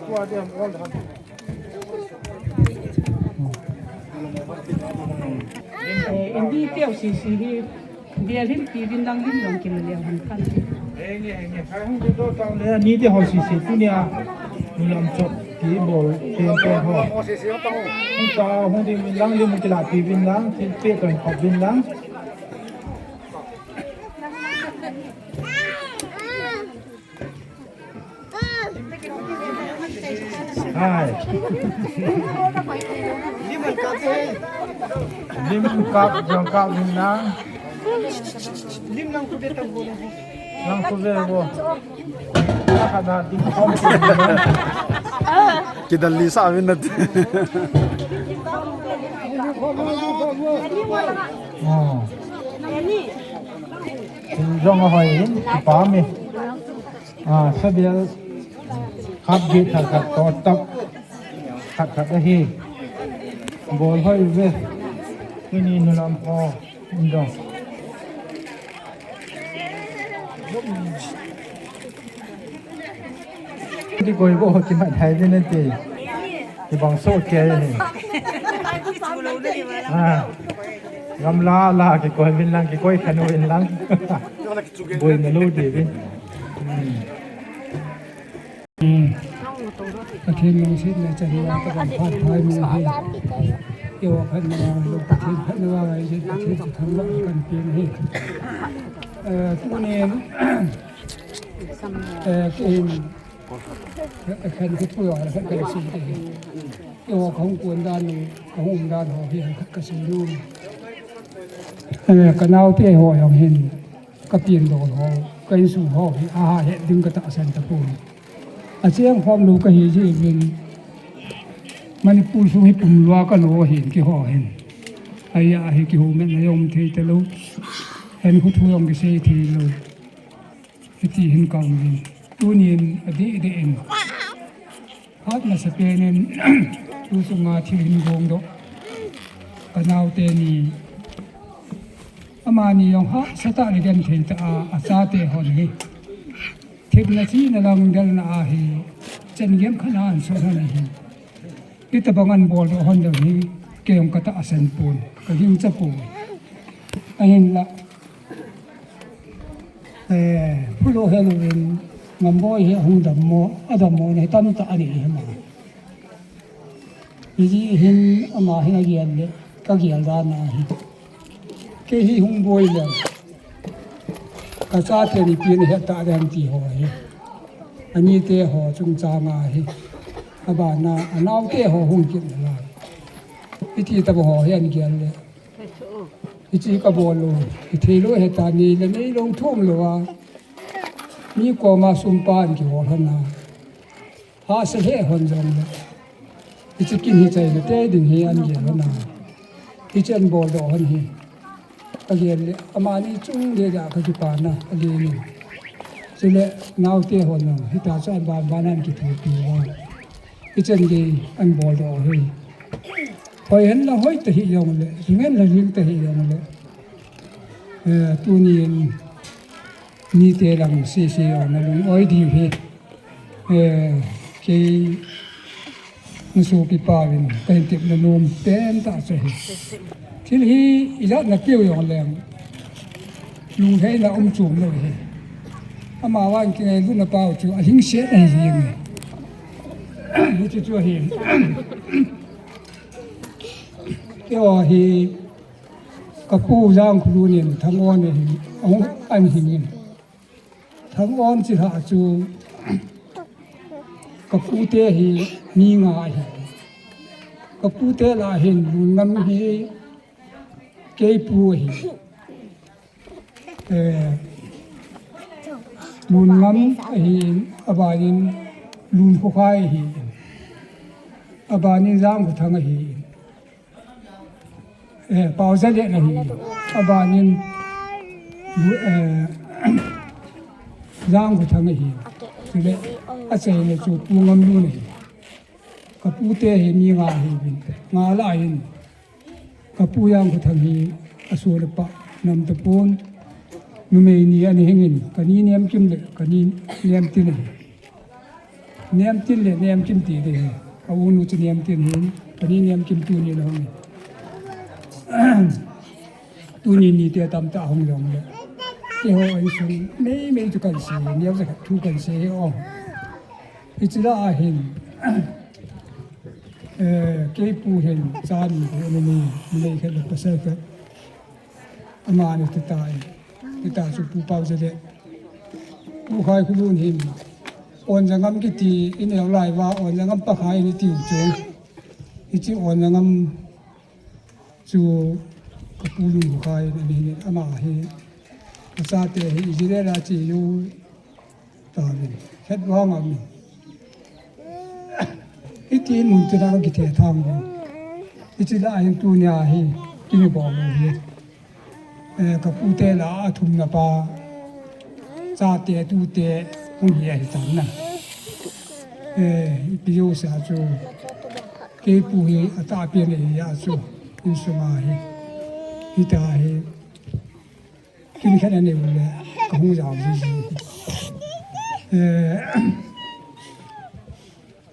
Kua dia mol han. Eh, indi teu sisi hi. Dia lim pi vin lang lim long kin le han kan. Enge, enge. Khai hung de do tang le ni te ho sisi tu nia. Ni lam chop ti bol te te ho. Hung ta hung de vin lang lim kila pi vin lang, ti pe kan khop vin lang. Hai. Lim kap, jong kap lim na. Lim lang ku de tam bo. Lang ku de bo. Ka da dim khom. Kidal li sa min na. Oh. Jong hoi in, pa mi. A, sabel khat get khat khat to tap khat khat ahi. Bol hoi ve. Tuni nu lam ho. Indo. Di koi bo ki mat hai ve na te. Ki bang so ke ni. A. Gamla la ki koi vin lang, ki koi khanu vin lang. Boi na lo de vin. Hmm. Pathen lungsetna chan a ka dam phat phai mu hi. Keiho phatna vang lo Pathen phatna vang ahi jeh Pathen chu thangvah kan pe na hi. Eh, tunin, eh, keihin, eh, khan ka pu a, khan ka si te hi. Keiho ka hung kon dan u, ka hung um dan ho hi khat ka sei nom. Eh, ka naote ho jong hin, ka pian dol ho, ka insung ho hi, aha het ding ka tahsan tapon. Acheng khom lou kahi jeh uvin, Manipur sung hi pum lua ka lo hin keiho hin. Ahi a hi kihoumatna jong um thei talou. Hen khu thu jong kisei thei lou. Hiti hin ka um in. Tunin adeh deh in. Phat masapen in, tu sunga thil hin gongdoh. Ka naote ni. Amani jong hahsatah le genthei tah a, achate hon hi. Themna chihna lang delna a hi. Chan gem khat a an sot hon ahi. Hitabang an boldoh hon ding hi, kei jong ka tahsan pon, ka gingcha pon. Ahinla, eh, Pu Lohel uvin, Ngamboi hi ahung dammo, adammo na hi tamtah ani hi ma. Hijeh hin ama hin agel le, ka gel dan ahi. Kei hi hung boi le. Ka chate ni pen het ta den ti ho hi. Anite ho chungchang a hi. Abana, anaote ho hung kit na lai. Hiti tah ho hi an gel le. Hichi ka bol lou. Hithei lou heta ni le nei lou thum lou a. Mi koma sum pan kihol hon a. Hahsa lheh hon jong le. Hiche kin hi chaina te ding hi an gel hon a. Hiche an boldoh hon hi. Ka gel le, amani chung le ja ka kipana, ka gel le. Chule, naote hon jong, hita chu an ban ban an kithopi uva. Hiche an gei, an boldoh hi. Hoi hen lang hoi ta hi jong le, ring hen lang ring ta hi jong le. Eh, tunin, Nite lang sese jong na lung oi diu hi. Eh, kei na sopipa vin ka hin tepna nom pen tah chu hi. Thil hi ijat na keu jong leng, lungheina um chom lou hi. Amavang kingailutna pau chu alhingset ahi jing e. Hichu chu ahi. Keiho hi kapu Jangkholun in Thang'on ahin, ahung, ahin hing in. Thang'on chilhah chu kapute hi mi nga ahi. Kapute lah hin Lunngam hi keipu ahi. Eh, Lunngam ahin, abanin Lunkhokhai ahi. Abanin Jangkhothang ahi. Eh, Paojalet ahi. Abanin, eh, Jangkhothang ahi. Chule, achaina chu Pu Ngamlun ahi. Kapute hi mi nga ahiuvin. Nga lah hin. Kapu Jangkhothang hi asoh le pah nam tapon. Numei ni ana hingin, kani Nemkim le kani Nemtin ahi. Nemtin le Nemkim ti ding ahi. A-unu chu Nemtin ahin, kani Nemkim tuni ana hung e. Tuni nite tamtah ahung jongle, keiho insung meimei chu kahin sei, neocha khat thu kahin sei hi o. Hiche lah a hin, eh, keipu hin cha ni, numei, numei khat le pasal khat. Amani tuta in, tuta chu Pu Paojalet. Pu Khaikholun hin, Onjangam kiti, ineo lai uva, Onjangam pakhai in itiu chu. Hiche Onjangam chu kapu Lunkhokhai in ana hin, ama hi, achate hi Israel a che u tauvin, het vang aum in. Hitin mun tina kakithethang uvin. Hiche lah a hin tunia hi, kini bol u hi. Eh, kapute lah a athumna pa, chate, tute, hung hi ahi tan na. Eh, ipi jousea chu, keipu hi atahpen ahi a chu, insunga hi, hita hi, kin khat anei u le, kahung jao jiji. Eh,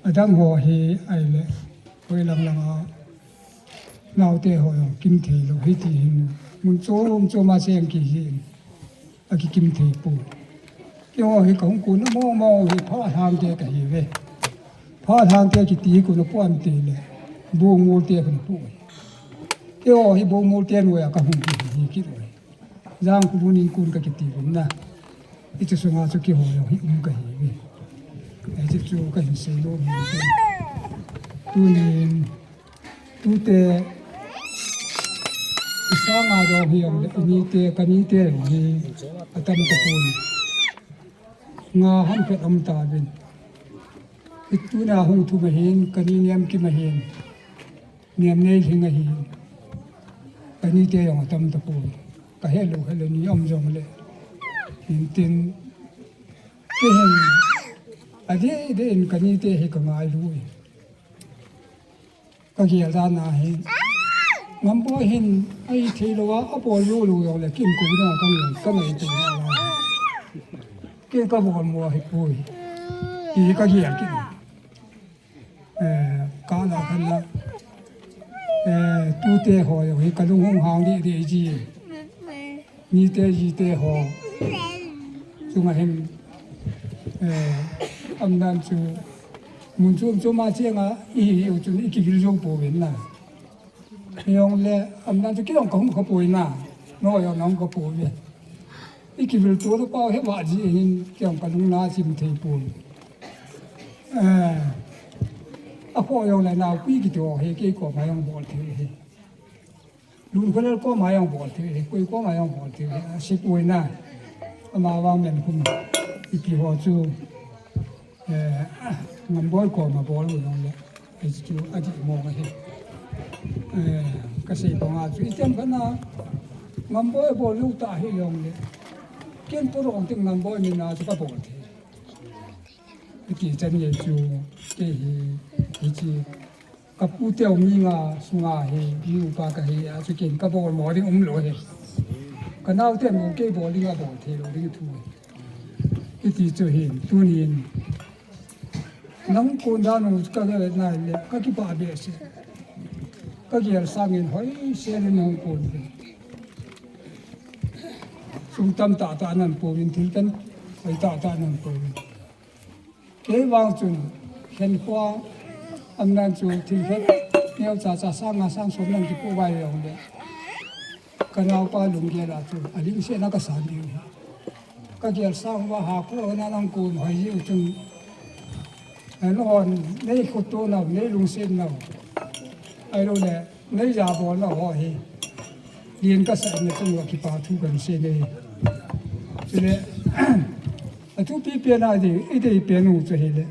adang ho hi ahile, hoilang langa, naote ho jong kim thei lou, hiti hin, mun chom chom a cheng kiji in, akikim thei poi. Keiho hi kahung kona mong mong hi Phalhangte kahiuve. Phalhangte kiti hi kona pon tile, Bongmolte kona poi. Keiho hi Bongmolte noiya kahung kihi kit uve. Jangkholun in kon kakiti uvin na. Hiche sunga chu keiho jong hi um kahiuve. Hiche chu kahin sei nom u hi. Tunin, tute, isanga jong hi jongle, inite, kanite jong hi atam tapon. Nga ham phet aum tauvin. Ituna hung thum ahin, kani Nemkim ahin. Nemneilhing ahin. Kanite jong atam tapon. Kahet lou, het lou ni aum jongle. Hintin, kei hin, adeh deh in kanite hi kangailu in. Kagel dan ahi. Ngamboi hin, ahithei louva, abol lou lou jongle, kin kouna kangel, kangaito na. Kin kabol mo ahipoi. Ti kagel kit. Eh, kala kala. Eh, tute ho jong hi kalung hung hang deh deh ji. Nite jite ho. Chunga hin, eh, aumdan chu mun chom chom a chenga ihiu chun ikivil jou pouvin na. Hijongle aumdan chu kei jong kahung kha poi na. Nangho jong nahung kha pouve. Ikivil to le pau he va ji hin kei jong kalung na chim thei poi. Eh, akhoh jongle naopi kiti ho hi kei koma jong bol thei hi. Lungkholel koma jong bol thei hi, koi koma jong bol thei hi, asei poi na. Amavang men khum ipi ho chu, eh, Ngamboi koma bol u jongle, hichu adih mong ahi. Eh, kasei banga chu, itiham khat na, Ngamboi bol lou ta hi jongle, ken porong teng Ngamboi min a chu kabol thei. Hiti chan gei chu, kei hi, hiche, kaputeu mi nga sunga hi, mi upa kahi a chu ken kabol mo ding umlou hi. Kanaote mo kei bol ding abol thei lou ding thu hi. Hiti chu hin, tunin. Nang kon dan u kagel nai le, kakipah behseh. Ka gel sangin hoisen in hung pon. Sum tam tah tah nan pon, thil kan hoi tah tah nan pon. Kei vang chun, khen khua, am nan chu thil khat, neo cha cha sang nga sang som nan kipu vai ve hong le. Ka naopa lunggel a chu, a lingset na ka san diu hi. Ka gel sang va ha pu na lang kun hoi ji u chun. Ai lo hon, nei khut to nau, nei lungset nau. Ai lo le, nei ja bol nau ho hi. Lien ka sa na chung va kipa thu kan sei nei. Chule, a thupi pen a dei, i dei pen u chu hi le.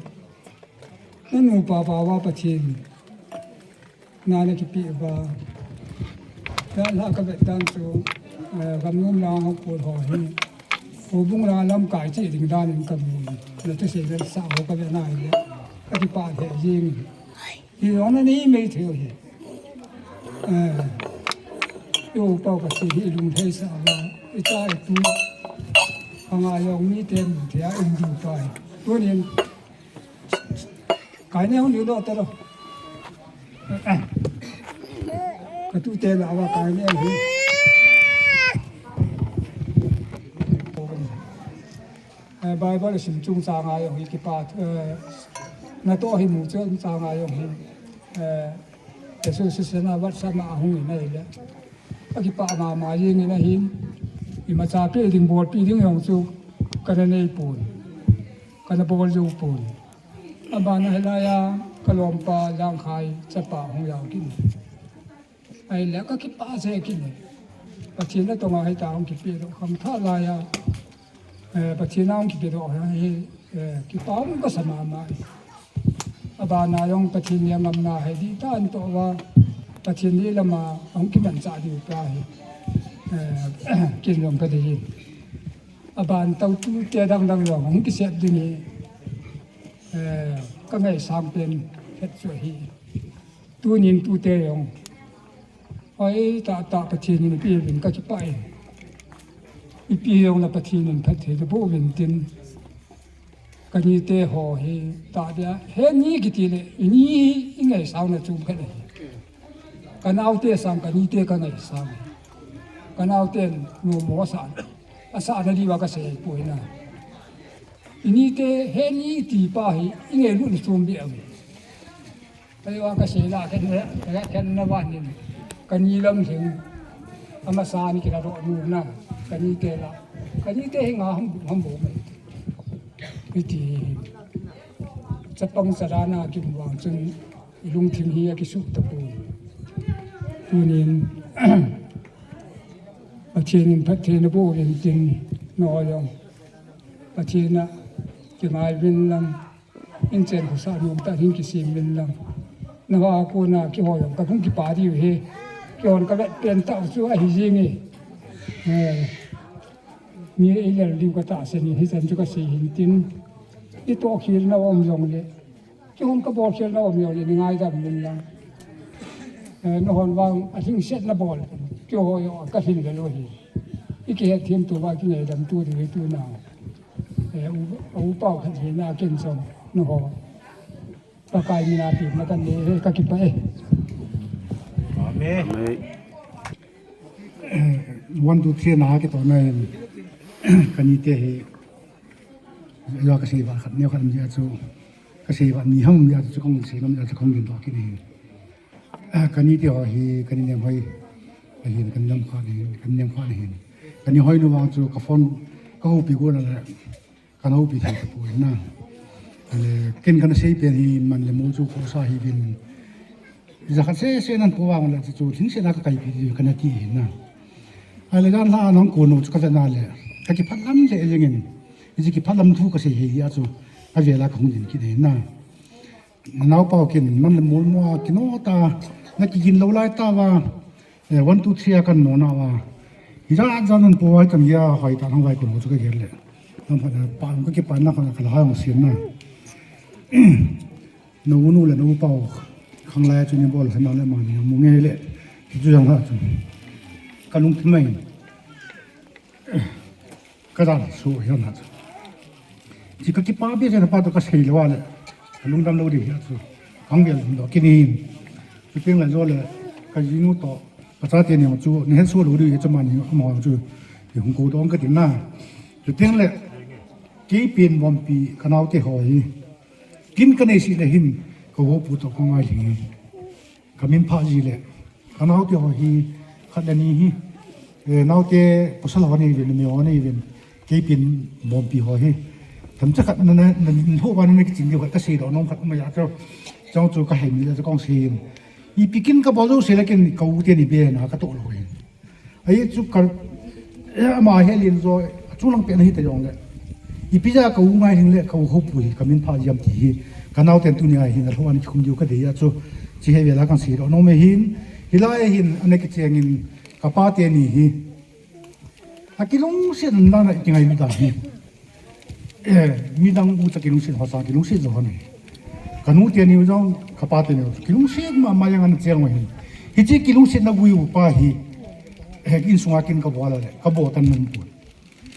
Na nu pa pa va Pathen. Na na kipe uva. Ka la ka vet dan chu, eh, gam nom lang ho pol ho hi. Houbung lang lamkai che ding dan in ka mu. Na thusei le sa ho ka vet na le. Ka kipa the jing. Hi jong na nei mei thei hi. Eh. Yo pa Pathen hi lungthei sa va. I cha i tu. Anga jong mite mu thei a in ding pa hi. Tunin Kai ne hung liu lo ta lo. Ka tute la va kai ne hung. Eh, Bible sim chung chang a jong hi kipa, eh, na to hi mu chung chang a jong hi. Eh, Jesu Christa na vat sa na hung in a hi le. A kipa mama jing in a hin. Imacha pe ding bol pe ding jong chu ka na nei pon. Ka na bol jou pon. Abana hilai a, ka lompa Langkhai chapa hung jao kit in. Ahile ka kipah jeh kit in. Pathen natong a hita hung kipe doh khangthah lai a, eh, Pathen a hung kipe doh hi, eh, kipah um kasa mama. Abana jong Pathen lenggam na hi dihtah in toh uva, Pathen ni lama hung kimanchah diu pa hi, eh, kin jong ka dei in. Aban tau tute dang dang jong hung kisep ding hi, eh, ka ngaisang pen het chu ahi. Tunin tute jong. Hoi tah tah Pathen in ipi uvin ka kipah e. Ipi jong le Pathen in phatthei naboh uvin tin. Ka nite ho hi tah dia. He ni kiti le, i ni hi i ngaisang na chom khat ahi. Ka naote sang, ka nite ka ngaisang. Ka naoten nomo sa. Asa na diuva ka sei poi na. I nite he ni ti pa hi, i ngailut na chom beh uve. Kei vang ka sei la, ken na, ken na van in. Ka ni lam lhing. Amasa ni kila ro nu na. Ka nite la. Ka nite hi nga ham, ham bo mai. Iti. Chapang charana kim vang chun. I lungthim hi akisuh tapoi. Tunin, Pathen in phatthei naboh uvin tin, nangho jong Pathen a kingai uvin lang, inchen khosah nomtah in kisem uvin lang. Nangho a kona keiho jong kahung kipah diu ahi, keihon kavet pen tah u chu ahi jeng e. Eh, mi eilel diu katahsan in, hichan chu kasei hin tin, itoh khel na um jongle, Keihon kabol khel na um jongle, nei ngaidam uvin lang. Eh, nahon vang alhingset nabol. Keiho jong kalhin lel u ahi. I kihetthem tou va kingaidam tou diu ahi tuna. Eh, u, u pau khat hi na ken jong. Nangho. Pakai mina pi na kan nei, eh, kakipah e. Amen. Amen. Eh, one, two, three na kitoh na in. Ka nite hi. Jong kasei va khat neo khat um jeh a chu. Kasei va ni ham um jeh a chu kahung sei ngam jeh a chu kahung ding doh kit in. Ah, ka nite ho hi, ka ni nem hoi. Ahin, ka ni nem kha ahin, ka ni nem kha ahin. Ka ni hoi nu vang chu ka phone, ka houpi gon a le, ka na houpi thei tapoi na. Ale, ken kana sei pen hi man le mol chu khosa hi vin. Jakhat sese nan po vang le chu lhingset na ka kaipi di kana ti hi na. Ahile jan la nang ko no chu ka vet na le. Ka kiphat lam le jeng in. Hiche kiphat lam thu ka sei hi a chu. Ka vel a ka hung ding kit hi na. Nao pau ken man le mol mo a kino ta. Na kigin lou lai ta va. Eh, one, two, three a kan no na va. Hija jan nan po vai tam ya hoi ta nang vai ko no chu ka gel le. Nam phat na pa ka kipan na ka la ha hung sin na. Na u nu le na u pau, khanglai chu nei bol, hena le mani mu nge le, chu jang ha chu. Ka lungthim mai. Ka dan su hi na chu. Chi ka kipa be na pa to ka sei le wa le. Ka lungdam lou di hi chu. Kang bel lo kini. Chu ping la jo le. Ka jinu toh, ka chate ni chu, ni het so lo di, chuma ni, ama chu, ni hung ko dong ka tin na. Chu tin le, kei pen bompi, ka nau te ho hi. Kin ka nei si le hin, ka ho pu toh ka ngai hi. Ka min pha ji le. Ka nau te ho hi, khat le ni hi. Eh, nau te, pasal ho ni vin, mi ho ni vin. Kei pen bompi ho hi. Tam cha khat na, na, na, na, ho ba na, na ki chin di khat ka si do, nong khat ma ya cho. Chong chu ka hai mi le, kong si. Ipi kin ka bol jou se le kin ka u te ni be na ka toh lo hin. Ahi chu ka, eh, ama he lin jo, a chung lang pe na hi ta jong le. Ipi ja ka u ngai hin le ka u ho pu hi ka min pha jam ti hi. Ka nau ten tu ni a hin a lo an ki khum diu ka de ya chu. Chi he ve la kan si ro no me hin. Hi lai hin ane ki cheng in ka pa te ni hi. A ki lung sian na na ki ngai mi ta hi. Eh, midang u cha kilungset ho sa kilungset jo ho ni. Ka nu te ni u jong, ka pa te ni u jong. Kilungset ma ma yang an cheng u hin. Hichi kilungset na gui u pa hi. Eh, kin sunga kin ka bol le, ka bol tan nung pu.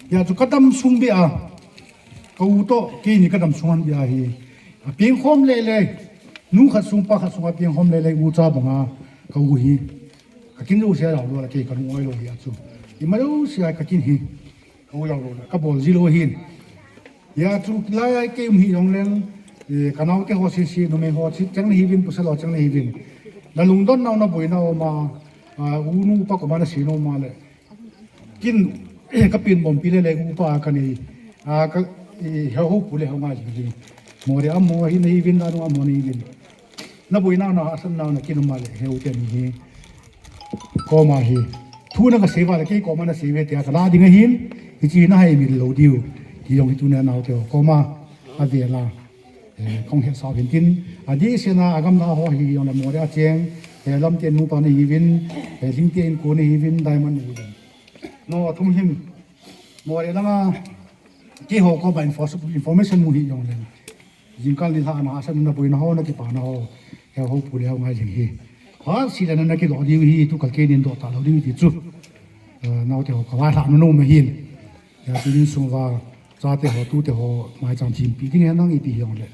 Ya chu ka dam sung be a. Ka u toh, kei ni ka dam sung an be a hi. A pieng khom le le. Nu khat sung pa khat sung a pieng khom le le u cha banga. Ka u hi. Ka kin jo sia lo la kei ka nu oi lo hi a chu. I ma jo sia ka kin hi. Ka u jao lo, ka bol ji lo hin. Ya chu lai ai kei um hi jong leng, eh, ka nau te ho si si, numei ho si, chang ni hi vin, pasal ho chang ni hi vin. Na lungdon nau na boi nau ma, ah, u nu pa ko ma na si nau ma le. Kin, eh, ka pen bompi le le u pa ka ni, ah, ka, eh, he ho pu le ho ma ji ji. Mo re a mo hi ni hi vin, na nu a mo ni hi vin. Na boi nau na, a san nau na kin ma le, he u te ni hi. Koma hi. Thu na ka sei va le kei koma na sei ve tia ka la ding ahin. Hichi na hai mi lo diu. Ki jong hi tu na nau te ho. Koma a ve la. Eh, kong he sa hin tin. A di se na a gam na ho hi jong le mo le a cheng. Eh, lam te nu pa na hi vin. Eh, ling te in ko na hi vin. Diamond na hi vin. No, a thum hin. Mo le langa. Kei ho koma info-, information mu hi jong le. Jingkal ni lha na, a san na boi na ho, na ki pa na ho, he ho pu le ho ngai jing hi. Ha, si le na na ki do diu hi, tu kal kei nin do ta lo diu ti chu. Eh, nau te ho ka vai lha na no me hin. Ya tu nin sung va, cha te ho, tu te ho, mai cham chim pi ding he nang ipi hi ong le.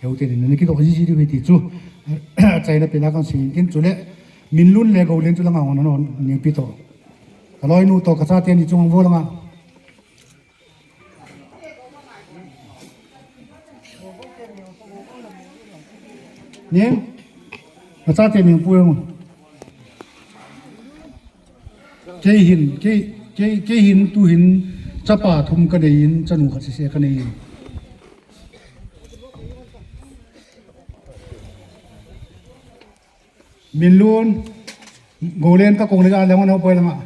He ho te nin na ki do ji ji diu hi ti chu. Chai na pe na kan si kin chu le. Min lun le go len chu la nga ho na no, ni pi to. Ka loi nu to, ka cha te ni chung vo la nga. Ning, na cha te ning pu eng. Kei hin, kei, kei, kei hin tu hin, chapa thum ka nei in, chanu khat sese ka nei in. Min lun, go len ka kong le ka le ngo na poi la nga.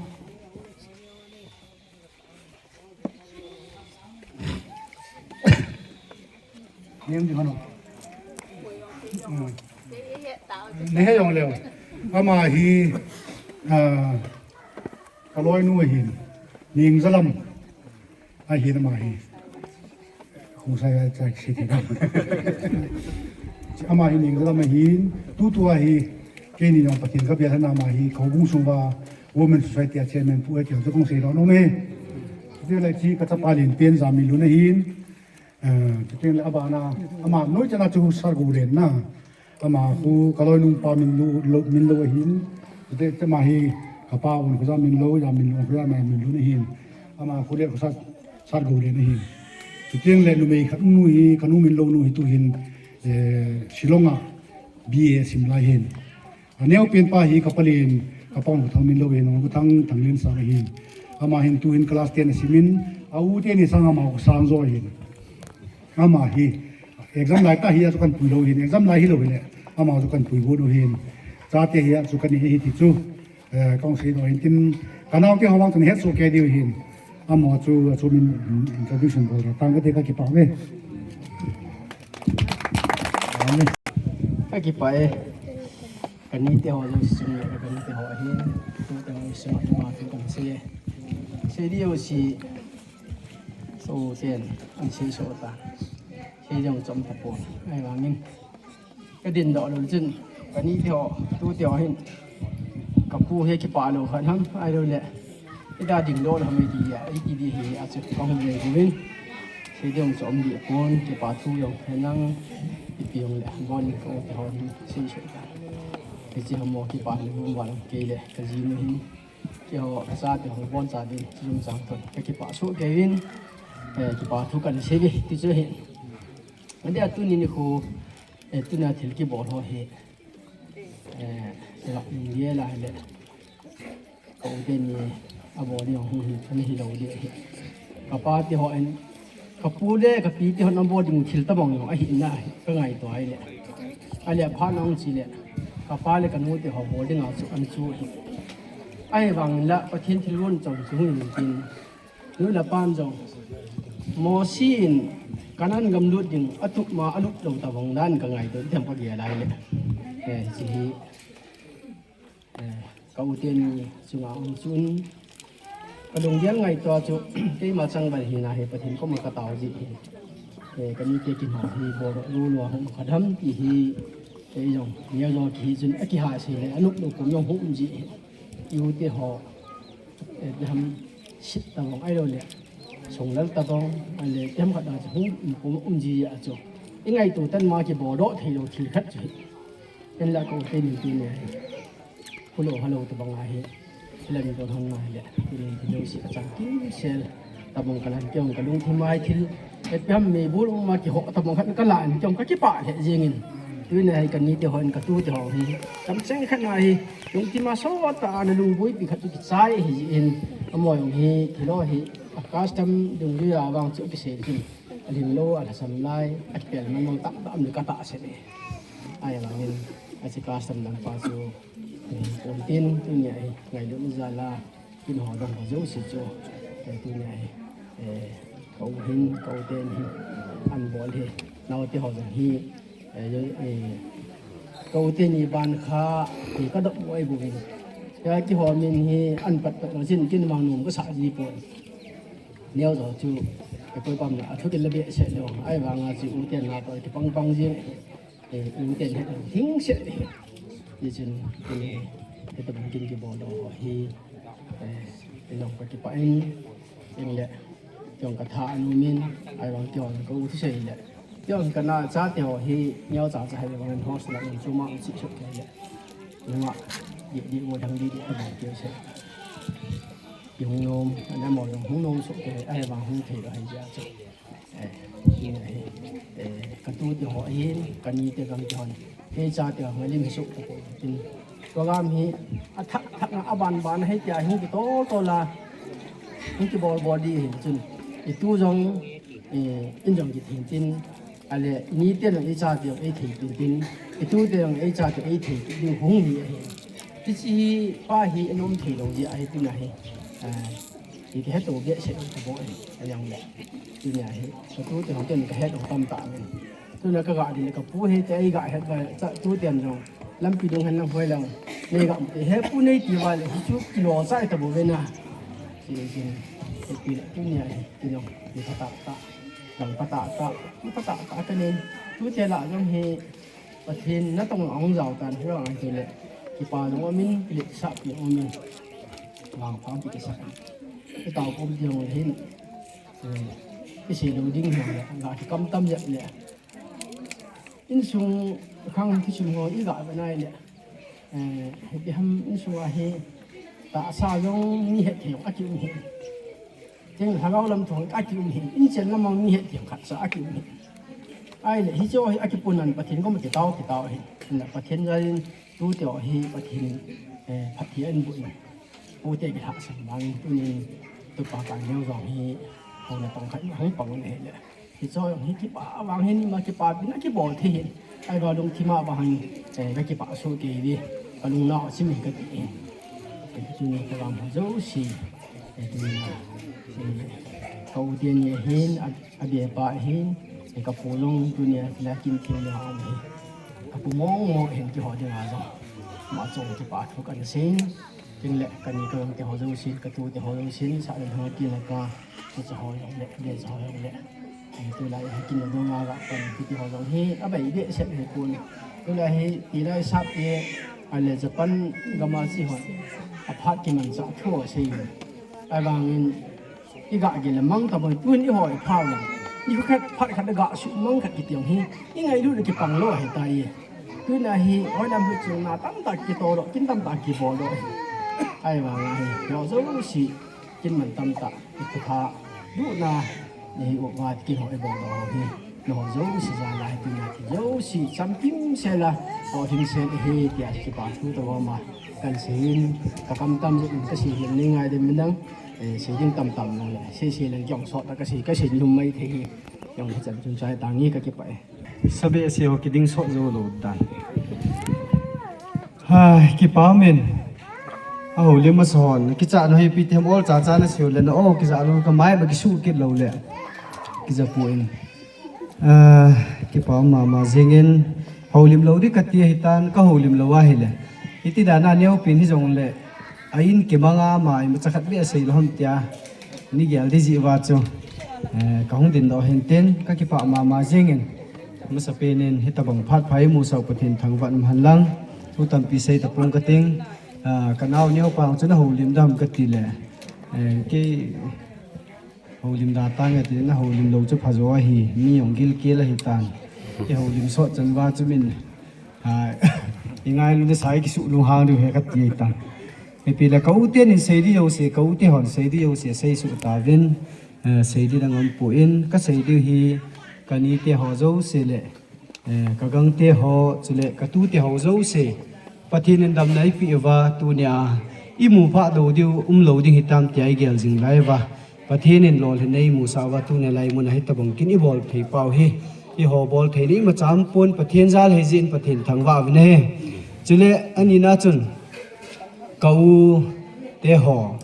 Ning di hano. Hmm. Nei he jong leo. Ama hi, ah, ka loi nu ahin. Ning Zalam ahin ama hi. Khu sai ai chai si ti na. Ama hi Ning Zalam ahin. Tu tu ahi. Kei ni jong Pathen ka bia na ama hi. Ka bung sung va. Women Society a chairman pu e ti chu kong sei lo no me. Ti le chi ka chapa len pen Zaminlun ahin. Eh, ti le abana ama noi chana chu Sar Golen na. Ama khu ka loi nu pa Minlu, lo, Minlo ahin. Ti te ama hi ka pa un khu Zaminlo, Zaminlo khu Zaminlun ahin. Ama khu le khu Sar, Sar Golen ahin. Ti le numei khat nu hi, ka nu Minlo nu hi tu hin, eh, Shillong a B A sim lai hin. A neo pen pa hi ka palen, ka pang Thang Minlo hin, Thang, Thanglen sang hin. Ama hin tu hin class ten a simin, a u te ni sang ama sang jo hin. Ama hi, exam lai ta hi a chu kan pui lo hin, exam lai hi lo hi le, ama chu kan pui bo lo hin. Cha te hi a chu kan hi hi ti chu, eh, kong sei lo hin tin, ka nau te ho vang chu ni het so ke diu hin. Ama chu, a chu min, mm, introduction bol ra tang ka te ka kipah ve. Amen. Ka kipah e. Ka ni te ho lo sum le ka ni te ho ahi. Tu te ho sum ma tu kan se. Se di o si. So ten. An se so ta. Se di o chom ta po. Ai wangin. Ka din doh lou chun, ka ni te ho, tu te ho hin, ka pu hi kipah lou khat ham, ahilou le, ida ding doh lou ham iti a, iti di hi, a chu ka hung nei uvin, sei ding chu um di pon, kipah thu jong, he nang, ipi jong le, bon ni ka u te ho hin, sei sei ta. Hiche hamo kipa le vum val kei le kajinu hin, keiho chate ho boncha din chungchang thon kakipah soh kei uvin, eh, kipa thu kahin sei uve ti chu ahi. Adia tuni nikho, eh, tuna thil kibol ho hi, eh, la, India la le, ka u teni abol ding hung hi, ana hilou ding ahi. Kapa te hon, kapu le kapi te hon abol ding thil tabang jong ahina hi kangaito ahile. Ahile phat nung chule, kapa le kanu te ho bol ding a chu ana chu hi. Ahivang la Pathen thilgon chom chu hung in tin, nu le pan jong, Mosi in Canaan gam lut ding atup ma alut lou tabang dan kangaito, itiham kagel ahile. Eh, hiche hi, eh, ka u teni chunga um chun, kalunggel ngaito chu, keima changvai hina hi Pathen koma katao ji hi. Eh, kanite kin ho hi bol lou lou a hung kha dem ti hi, eh, jong, neo jong kihi chun akiha sei le, anop lou kum jong hung um ji hi. I u te ho, eh, itiham sit tabang ahilou le, sunglal tabang, ahile itiham khat a chu hung um kum um ji a chu, ingaito tan ma kibol doh thei lou thil khat chu hi. Hinla ka u teni tuni hi, pulou halou tabang ahi, hilam don hon na hile, tuni hi lou si achang kimsel tabang kalan kei jong kalungthim a hi thil, eh, itiham meibol um a kiho tabang khat kalan kei jong kakipah lheh jengin. Tuni hi kanite hon, katu te ho hi, kamcheng khat na hi, lungthim a sot tah a ana lungboipi khat chu kichai ahi jin, amaho jong hi thil ho hi, a custom dungjuia vang chu kisei chun, alim lou, alhasam lai, akipel man mang tam tam le katahsan e. Ahivangin, hiche custom lampa chu, eh, pon tin, tuni a hi, ngailutna jal a, kin ho dong ho jouse chu, eh, tuni a hi, eh, ka u hin, ka u teni hin, ana bol hi, naote ho jong hi, eh, eh, ka u teni ban kha, eh, kadop u ahi bouvin. Keiho min hi, ana pat pat lou jin, kin mang nom kasa ji pon. Neo jo chu, eh, koi pam le, athu kin la behseh lou, ahivang a chu u ten natoh kipang pang jing. Eh, u ten het lou ding seh. Hichun, eh, hitabang kin kibol doh ho hi, eh, ilung kakipah in, in le, kei jong katha ana um in, ahivang kei jong ka u thusei le. Kei jong kana chate ho hi, neocha cha hile vang in hospital in chuma um chih soh kei le. Nunga, di, di, mo dang di, di, di, di, di, di, Kihung nom, ana mo jong hung nom soh kei, ahivang hung thei lou ahi jeh a chu. Eh, hi, hi, eh, katu te ho ahin, kanite gam te hon. Kei chate ho ngalim hi soh tapoi. Tin, program hi, athah, thah nga aban ban ahi tia hung kitol tol a. Hung kibol bol di hin chun. Itu jong, eh, in jong kithei tin. Ahile, nite jong icha te jong eithei tin tin, itu te jong icha te eithei tin ding hung hi ahi. Hiche hi, pa hi, anom thei lou jeh ahi tin ahi. Ah, hi kahet lou behseh lou tabang ahi, ajong le. Tin ahi, katu te hung ten kahet lou tamtah men. Tuna kaga ding le kapu hi te eiga het ba, cha tu ten jong. Lampi dung hen lang hoi lang. Nei ga mu te, he pu nei ti uva le, hichu kilo cha tabou ve na. Hiche, hiche, hiche, tuni ahi, ti jong, hi phatah tah. Lang phatah tah, phatah tah kanei. Tute lah jong hi, Pathen natong ahung jao tan, hilang ahile, kipa jong umin, kiletsahpi jong umin. Vangpha kikisak. Itao kom jong le hin, eh, isei lou ding hilou le, ga kikam tam jep le. Insung khang thusei ho iga ve nai le. Eh, ipi ham insung a hi tahsa jong mi het thei jong akium hi. Tin lhagao lam thong akium hi. Inchen lam mi het thei jong khatcha akium hi. Ahile hiche hi akipun nan Pathen koma kitao, kitao hi. Na Pathen jal in tute hi Pathen, eh, phatthei ahin boh in. Pute kilhahsam vangin tunin tupa ka neo jong hi. Hung na pang khat hung pang le le. Hiche jong hi kipah vang hin, ima kipah pin a kibol thei hin. Ahivang lungthim a vang hin, eh, kakipah soh kei uve. Kalungnat a sim hi kati hin. Eh, tuni program ho jouse, eh, tuni, eh, ka u teni ahin, a, abepa ahin, eh, kapu jong tuni a la kin thei le ha ahi. Kapu mong mong ahin keiho dinga jong. Ama chunga kipathu kahin seiyin. Tin le, kani kajong te ho jousen, katu te ho jousen, sah le lhung kin le ka, tu cha ho jong le, le cha ho jong le. Ai, tulai hi kin le dong a ga pan, kiti ho jong hi, abai behseh hi pon. Tulai hi, tilai sap te, ahile Japan gam a che ho, aphat kimanchah thu asei. Ahivangin, iga gel le mang tabang, tun eiho ipha le. Nikho khat, phat khat ga sumang khat kiti jong hi, ingailut le kipang lou ahitai. Tuna hi, hoinam hi chunga tamtah kitolo, kin tamtah kibolo. Ahivanga hi, ho jouse, kin man tamtah, kitha, duna, ni hi uva, kin ho ibolo hi. Nangho jouse jal a hi tuna hi jouse, chamkim sela, ho hing sel hi, tia kipa thu tobang ma, kan seiyin, ka kam tam jeh in ka seiyin, ni ngai dem nang, eh, sei ding tam tam nang le, sei sei le, jong sot ka sei, ka sei lum mai thei hi, jong hi chan chun chai tangi ka kipah e. Sabe sei ho kiding sot jou lou dan. Hai, kipa min. A houlim a son, kicha no hi pi them ol cha cha na siu le na o, kicha no ka mai ma kisu kit lou le. Kicha pu in. Ah, kipa mama jingin, houlim lou di kati hitan, ka houlim lou ahile. Iti dan a neo pin hi jong le, a in kimanga ma, ima chakhat be sei lou ham tia, ni gel di ji va chu. Eh, ka hung din do hin tin, ka kipa mama jingin. Masa penin, hitabang phat phai mu sau Pathen thangvah nam han lang. Thu tampi sei tapong ka ting, ah, ka nao neo pang chu na houlim dam kati le. Eh, ki Houlim da tang e ti na houlim lou chu phajo ahi, mi jong gilkel ahi tan. Ki houlim sot chan va chu min. Ha, i ngailu na sai kisu lunghang diu he kati tan. Ipi le ka u tenin sei di jouse, ka u te hon sei di jouse, sei su tauvin, eh, sei di dang um poi, ka sei di hi, ka ni te ho jouse le, Eh, ka gangte ho, chule ka tute ho jouse. Pathen in damna eipeh uva, tunia i mu phah lou diu, um lou ding hitam tia i gel jing lai uva. Pathen in lolhinna eimusah uva, tunia lai mun a hitabang kin i bol thei pau hi. Eiho bol thei ni imacha um pon, Pathen jal ahi jeh in Pathen thangvah uvin ahi. Chule, ani na chun, ka u te ho,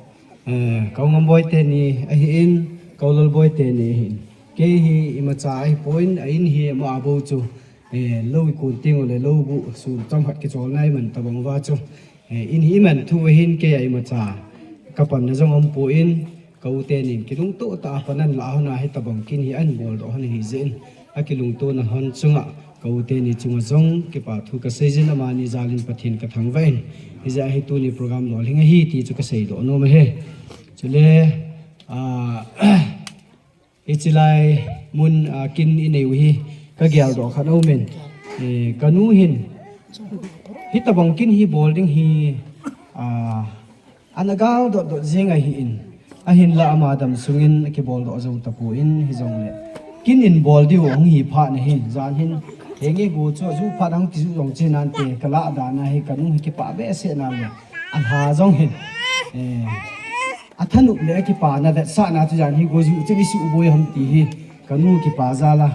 eh, ka u Ngamboi teni ahin, ka u Lalboi teni ahin. Kei hi imacha ahipon, a in hi ama a bou chu, eh, lou i kun teng u le lou bu, sun chang khat kicholna i man tabang uva chu. Eh, in hi i man thu ahin kei a imacha ka panna jong um pon, ka u tenin kilungto tah a pan ahin lah a hon a hitabang kin hi ahin bol doh hon ahi jeh in, a kilungtona hon chunga, ka u teni chunga jong kipa thu ka sei jin amani jal in Pathen ka thangvah in, hijeh a hi tuni program lolhing ahi ti chu ka sei doh nom ahi. Chule, ah, Hiche lai mun, ah, kin i nei u hi ka gel doh khat a um in. Eh, ka nu hin, hitabang kin hi bol ding hi, ah, ana gal dot dot jing ahin. Ahinla ama dam sungin a kibol doh jou tapon hijongle. Kin in bol diu hung hi phat na hin, jan hin, henge go chu aju phat hung kiju jong chi nante, ka lah dan a hi ka nu hi kipah behseh na le. Alha jong hin. Eh, A thanop le a kipana vetsahna chu jan hi goju chu i suboi ham ti hi ka nu kipa jal a,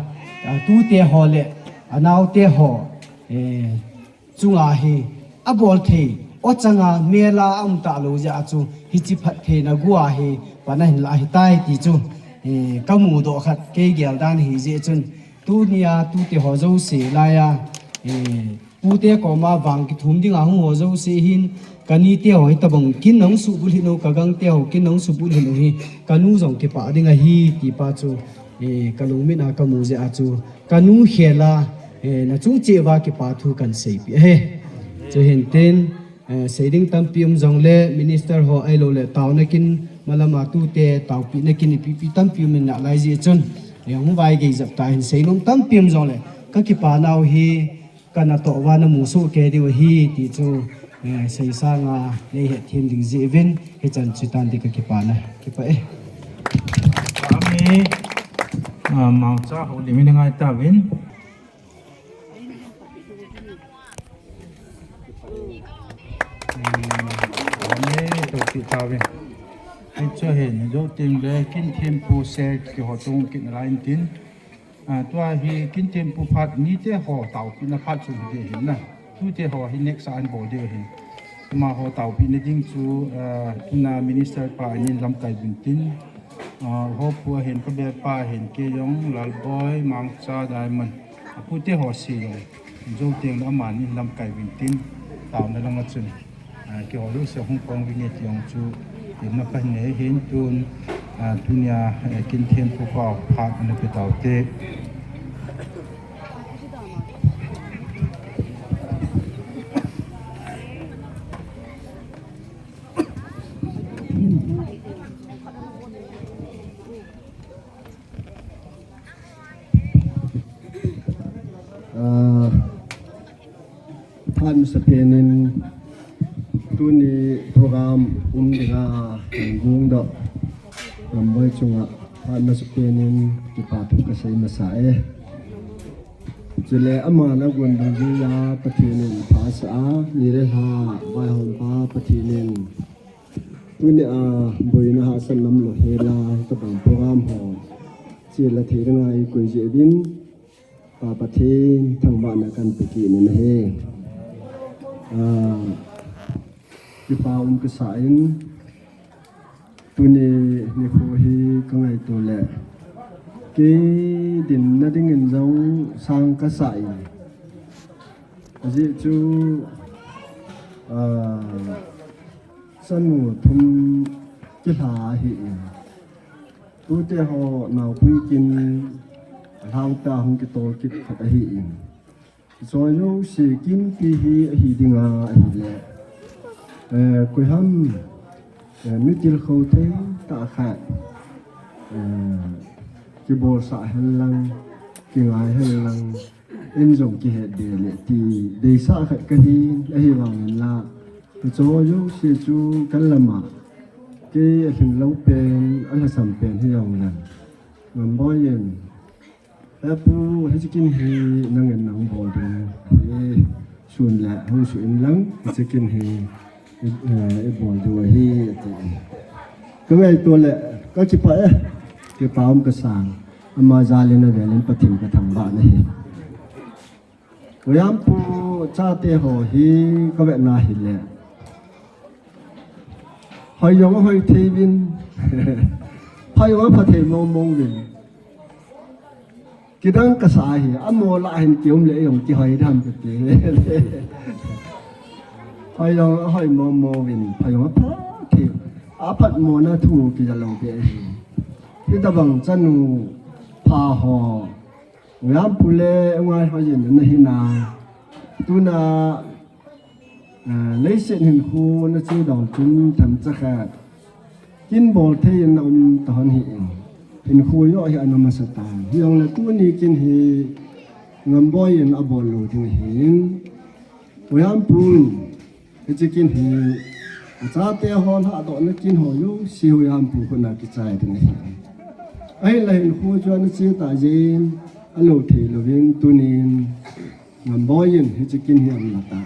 a tute ho le a naote ho, eh, chunga hi a bol thei, o changa mel a um talou jeh a chu hiche phattheina gua hi pan ahin lah ahitai ti chu, eh, ka mudoh khat kei gel dan ahi jeh chun tunia tute ho jouse lai a, eh, Pute koma vang kithum dinga hung ho jouse hin, ka nite ho hitabang kin nahung subulhit u, ka gangte ho kin nahung subulhit u hi, ka nu jong kipah ding ahi, ti pa chu, eh, ka lungmit a ka mu jeh a chu, ka nu khel a, eh, na chung cheh uva kipa thu kan seipeh ahi. Chu hin tin, eh, sei ding tampi um jongle, minister ho ahilou le, taona kin, malam a tute, taopina kin, ipi pi tampi um in nalai jeh chun, eh, hung vai gei jep ta hin sei nom tampi um jongle, ka kipa nau hi, Ka natoh uva namu soh kei diu ahi ti chu, eh, seisanga nei hetthem ding jeh uvin, hichan chu tan ti ka kipana, kipah e. Amen. Ah, Mangcha houlim in ngai tauvin. Amen. Topi tauvin. Hichu hin, jou teng le, kin thempu se, keiho chung kin line tin. Ah, tua hi kin thempu phat nite ho taopina phat chu hiding ahin na. Tute ho hi next a ahin bol diu ahin. Amaho taopina ding chu, ah, tuna minister pa ahin lamkai uvin tin. Ah, hopu ahin, ka bel pa ahin, kei jong, Lalboi, Mangcha, Diamond. Apute ho sei jong. Jou teng le aman ahin lamkai uvin tin. Taona lang a chun. Ah, keiho jouse hung pang vinge ti jong chu, temna kahin nei ahin tun, ah, tunia, eh, kin thempu pau phat ana pe taute. Ah, Phat masapen in tuni program um dinga hung gongdoh Ngamboi chunga phat masapen in kipa thu kasei masa e. Chule aman agon dungjuiya Pathen in phasah a, ni le lha vaihompa Pathen in tunia boina hahsatna umlou hela, hitobang program ho chela thei dinga eikoi jeh uvin Pa Pathen thangvahna kahin pe kit in ahi. Ah, kipa um kasa in, tuni nikho hi kangaito le, kei dinna dingin jong sang kasa in, ajeh chu, ah, chanu thum kilha ahi in, tute ho naopui kin alhangpia hung kitol kit khat ahi in, choi jouse kinpi hi ahi dinga ahile, eh, koiham, eh, mitilkhou thei tah khat, eh, kibolsah hen lang, kingai hen lang, in jong kihet be le ti deisah khat kahi, ahivangin la, hicho jouse chu kalama kei alhinglou pen, alhasam pen hijongle, Ngamboi in, He pu, hiche kin hi nangin nahung bol diu ahi, sun le hung suh in lang, hiche kin hi, eh, ibol diu ahi, ati. Kangaito le, kakipah e, kipa um kasang, ama jal in avel in Pathen kathangvah nahi. Oyampu chate ho hi kavetna hile, hoi jong ahoi thei uvin, phai jong apha thei mong mong uvin. Kidang kasa ahi, amo lah hin kium le jong kihoi dam kati. Hoi jong ahoi mong mong uvin, phai jong apha thei. Aphatmona thu kija lou be ahi. Hitobang chanu pha ho, Oyampu le Ongai ho jin nahi na. Tuna, ah, leiset hinkho nache dong chun themcha khat kin bol thei in naum tahon ahi in. Hinkho joh hi ana masa tan. Hijongle tuni kin hi Ngamboi in abol lou ding ahin, Oyampun hiche kin hi achate ho lhahdohna kin ho jouse Oyampu khutna kichai ding ahi. Ahinla hinkho chu ana che tah jeh in alou thei louvin tunin Ngamboi in hiche kin hi ana la tan.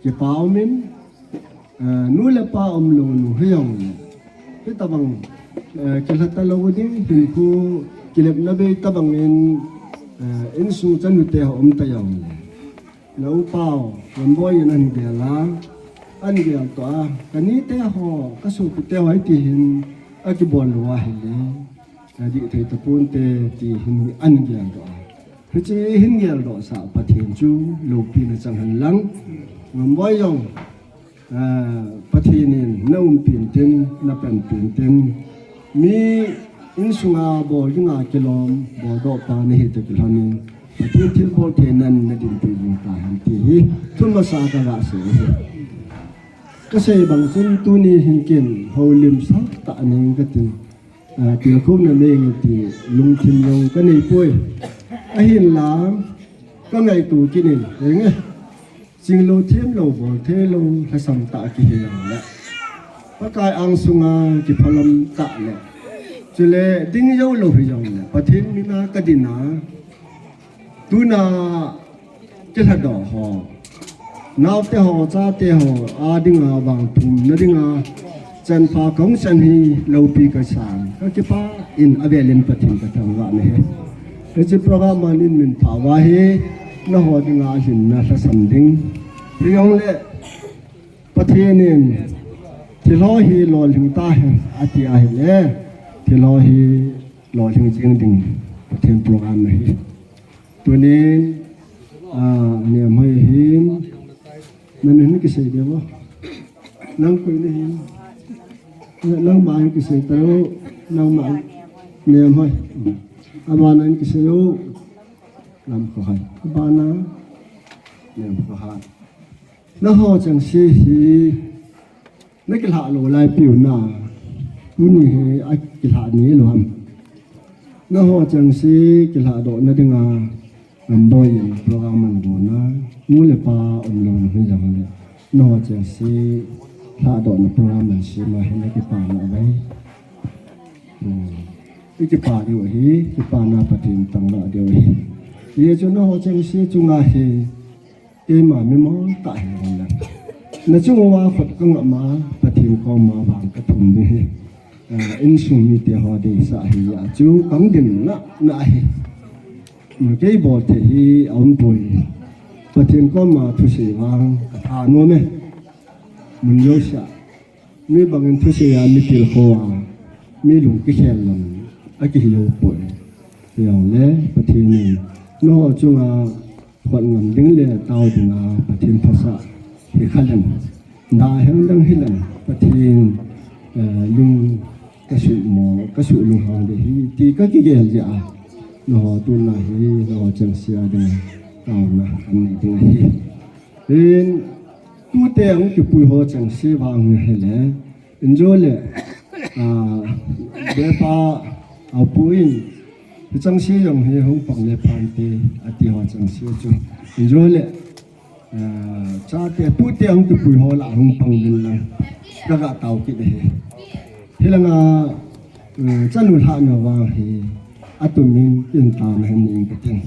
Kipa umin, eh, nu le pa umlou nu hijongle, hitobang, eh, kilha talou ding hinkho kilepna bei tobangin, eh, insung chanute ho um tajongle, na upa u Ngamboi in ahin gel a, ahin gel toh a, kanite ho, kasopite ho hiti hin akibol lou ahile, adih thei taponte ti hin ahin geldoh a. Hiche hin geldohsah Pathen chu loupina chang hen lang. Ngamboi jong, ah, Pathen in naumpi intin, napanpi intin, mi insunga bol dinga kilom boldoh pa nahi toh kilhonin, Pathen thilbol theinan nadinpi jing tahen ti hi thumasa kaga sei ahi. Kasei bang chun tuni hin kin houlimsah tah nei inge katin, ah, tilkhouna nei inge ti lungthim jong kanei poi. Ahinla kangaito kit in, henge, chinglou themlou bol theilou lhasam tah kihi jongle, Pakai angsunga kiphalam tah le, chule ding joulou hijongle Pathen mina kadin a, tuna kilhadoh ho, naote ho, chate ho a dinga vangthumna dinga chanpha kahung chan hi loupi kasan, kakipah in avel in Pathen kathangvah nahi. Hiche program a nin minphah uva hi naho dinga alhinna lhasam ding. Hijongle Pathen in thilho hi lolhing tahen ati ahile, thilho hi lolhing jeng ding Pathen program ahi. Tunin, ah, Nemhoi hin, namin hin kisei diu vo. Nang koi nahin, nangma hin kisei tao, nangma, Nemhoi. Abana hin kisei u, Lamkhohai. Abana, Nemkhohai. Naho chengse hi nakilhah lou laipiu na, tuni hi akilhah ni lou ham? Naho chengse kilhahdohna dinga Ngamboi in program ana gonna, Nu le pa umlou na hung jong le, nangho chengse lhadohna program man sema hi nakipana uve. Hmm. Ikipa diu ahi, kipana Pathen tangvah diu ahi. Hijeh chun nangho chengse chunga hi, keima mimong tah hi hung le, nachung uva khut kangah ma, Pathen koma vang kathum ding ahi. Ah, insung mite ho deisah hi a chu kangdin na, na ahi. Kei bol thei hi aumpoi. Pathen koma thusei vang katha nom e. Mun jousea mi bangin thusei a mi tilkhou a, mi lung kikhel lam akihi lou poi. Hijongle Pathen in nangho chunga khut ngam ding le tao dinga Pathen phasah hi khaleng, da heng dang hileng, Pathen, eh, lung kasuh mo, kasuh lunghang ding ahi ti kakigel jeh a, nangho tuna hi nangho chengse a dinga taona kanei ding ahi. Hin, tute hung kipui ho chengse vang hile, injo le, ah, bepa, apu in, hichengse jong hi hung pang le phante, ati ho chengse chu, injo le, ah, chate, tute hung kipui ho lah hung pang ding lang, kaga tao kit ahi. Hilanga, eh, chanu lhahna vang hi, atumin kin taona hin nei inge kating.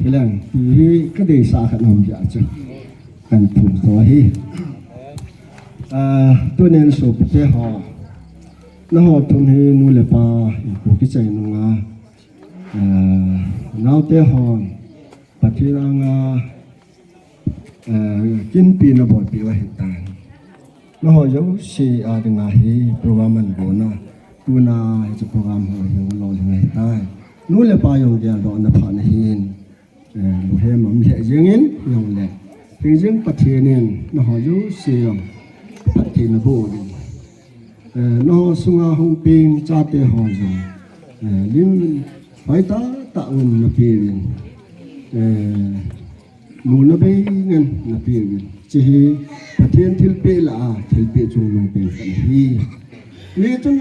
Hilang, ti hi kadeisah khat aum jeh a chu, kathum tho ahi. Ah, tunin sopite ho, nangho thum hi nu le pa, inko kichai nunga, ah, naote hon, Pathen anga, eh, kinpina bolpeh u ahitan. Nangho jouse a dinga hi program anabol na, tuna hiche program ho hi lolhing ahitai. Nu le pa jong geldohna phatna hin, eh, lunghem um lheh jengin, jongle, hingjing Pathen in nangho jouse jong phatthei naboh uvin. Eh, nangho sunga hung peng chate ho jong, eh, lim hoitah tah un napeuvin, eh, lungna bei ngen napeuvin. Hiche hi Pathen thilpeh lah a thilpeh chungnung pen khat ahi. Hichun,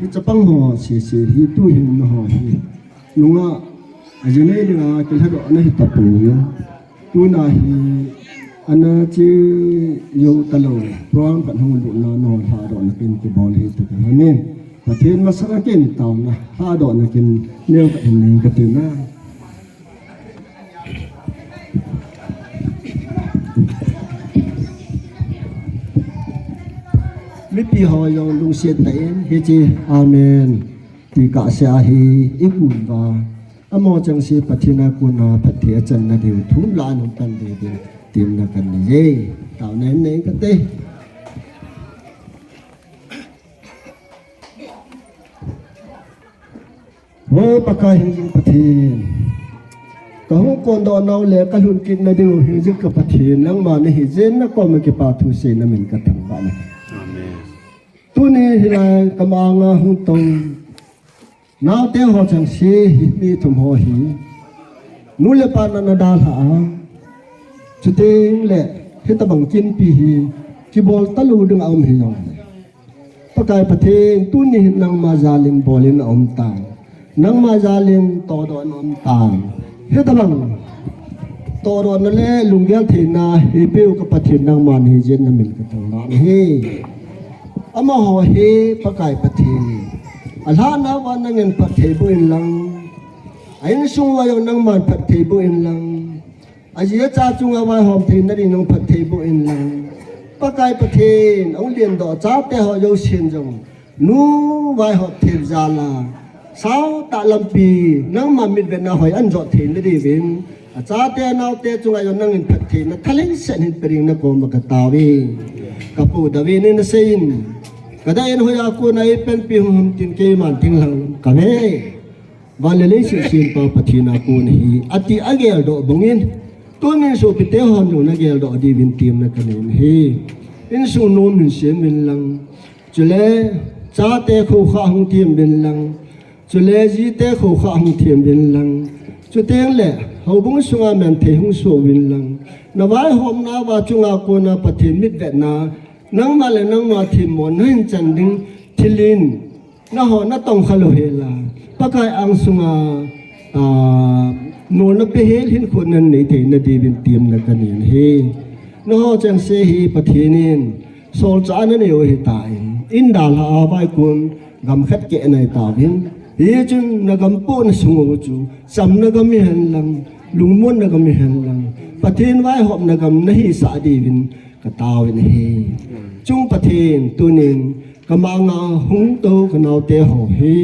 hichapang ho sese hi tuhin nangho hi nunga ajinei dinga kilhadohna hi tapouve. Tuna hi ana che jou talou, program khat hung lutna nangho lhadohna kin kibol hi ti kahin. Pathen masanga kin taona, lhadohna kin neo kahin nei katina. Mipi ho jong lungset tah in hiche amen ti kahsea hi igun uva, amaho chengse Pathen a kona phatthei achanna diu thum lah a um pan diuvin temna kanei e. Taona hin nei kate. Vo Pakai hingjing Pathen, kahung kondoh nau le kalhun kitna diu hingjing ka Pathen, nangma nahi jeh in nakoma kipa thu sei namin kathangvah e. Amen. Tuni hilai kamanga hung tong naote ho chengse hi mi thum ho hi nu le pa nana dalha a, chuteng le hitobang kinpi hi kibol talou ding aum hijongle, Pakai Pathen, tuni hin nangma jalin bolin aum tan. Nangma jalin todohna aum tan. Hitobang todohna le lunggel theina hipeu ka Pathen nangma nahi jeh in namin kathangvah e. Amaho hi Pakai Pathen, alhahna uva nangin phatthei boh inlang, a insung uva jong nangman phatthei boh inlang, aji acha chunga vaihom theina ding nang phatthei boh inlang, Pakai Pathen, ahung lendoh chate ho jousen jong nu vaihop thei jal a, sautah lampi nangma mitvetna hoi ahin jot theina diuvin, achate anaote chunga jong nangin phattheina thalheng set hin pe ding nakoma kataove. Kapu David in aseiyin, kadah in hoiya kona eipanpi hung ham tin keiman thinglhang lam kave. Van le leiset sempa Pathen a kona hi, ati ageldoh bangin, tunin sopite hon jong nageldoh diuvin temna kanei ahi. Insung nom hin sem uvin lang, chule chate khoukhah hung them uvin lang, chule jite khoukhah hung them uvin lang, chuteng le houbung sunga menthei hung soh uvin lang, navaihopna uva chunga kona Pathen mitvetna, nangma le nangma themmo nahin chan ding thil in nangho natong khalou hel a, Pakai angsunga, ah, Nolna pe hel hin khut nan nei thei na diuvin temna kanin ahi. Nangho chengse hi Pathen in solchah na neiu ahitan, in dalha a vaikun gam khat keh nai tauvin. Hichun na gam pohna sung u chu chamna gam hihen lang, lungmonna gam hihen lang, Pathen vaihopna gam nahisah diuvin kataovin ahi. Chung Pathen, tunin kamanga hung tou kanaote ho hi,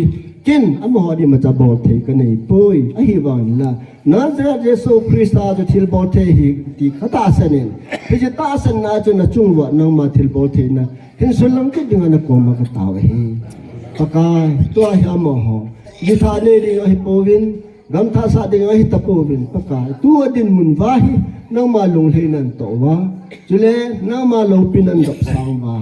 ken amaho ding imacha bol thei kanei poi, ahivangin la Nazareth Jesu Christa chu thilbol thei ahi ti katahsan in, hiche tahsanna chu nachung uva nangma thilbol theina hin sunlang kit dinga nakoma katao ahi. Pakai, tua hi amaho githa nei ding ahipouvin, gamtha sah ding ahi tapouvin, Pakai, tua dinmun uva hi nangma lunglhainan toh uva, chule nangma loupinan dopsang uva,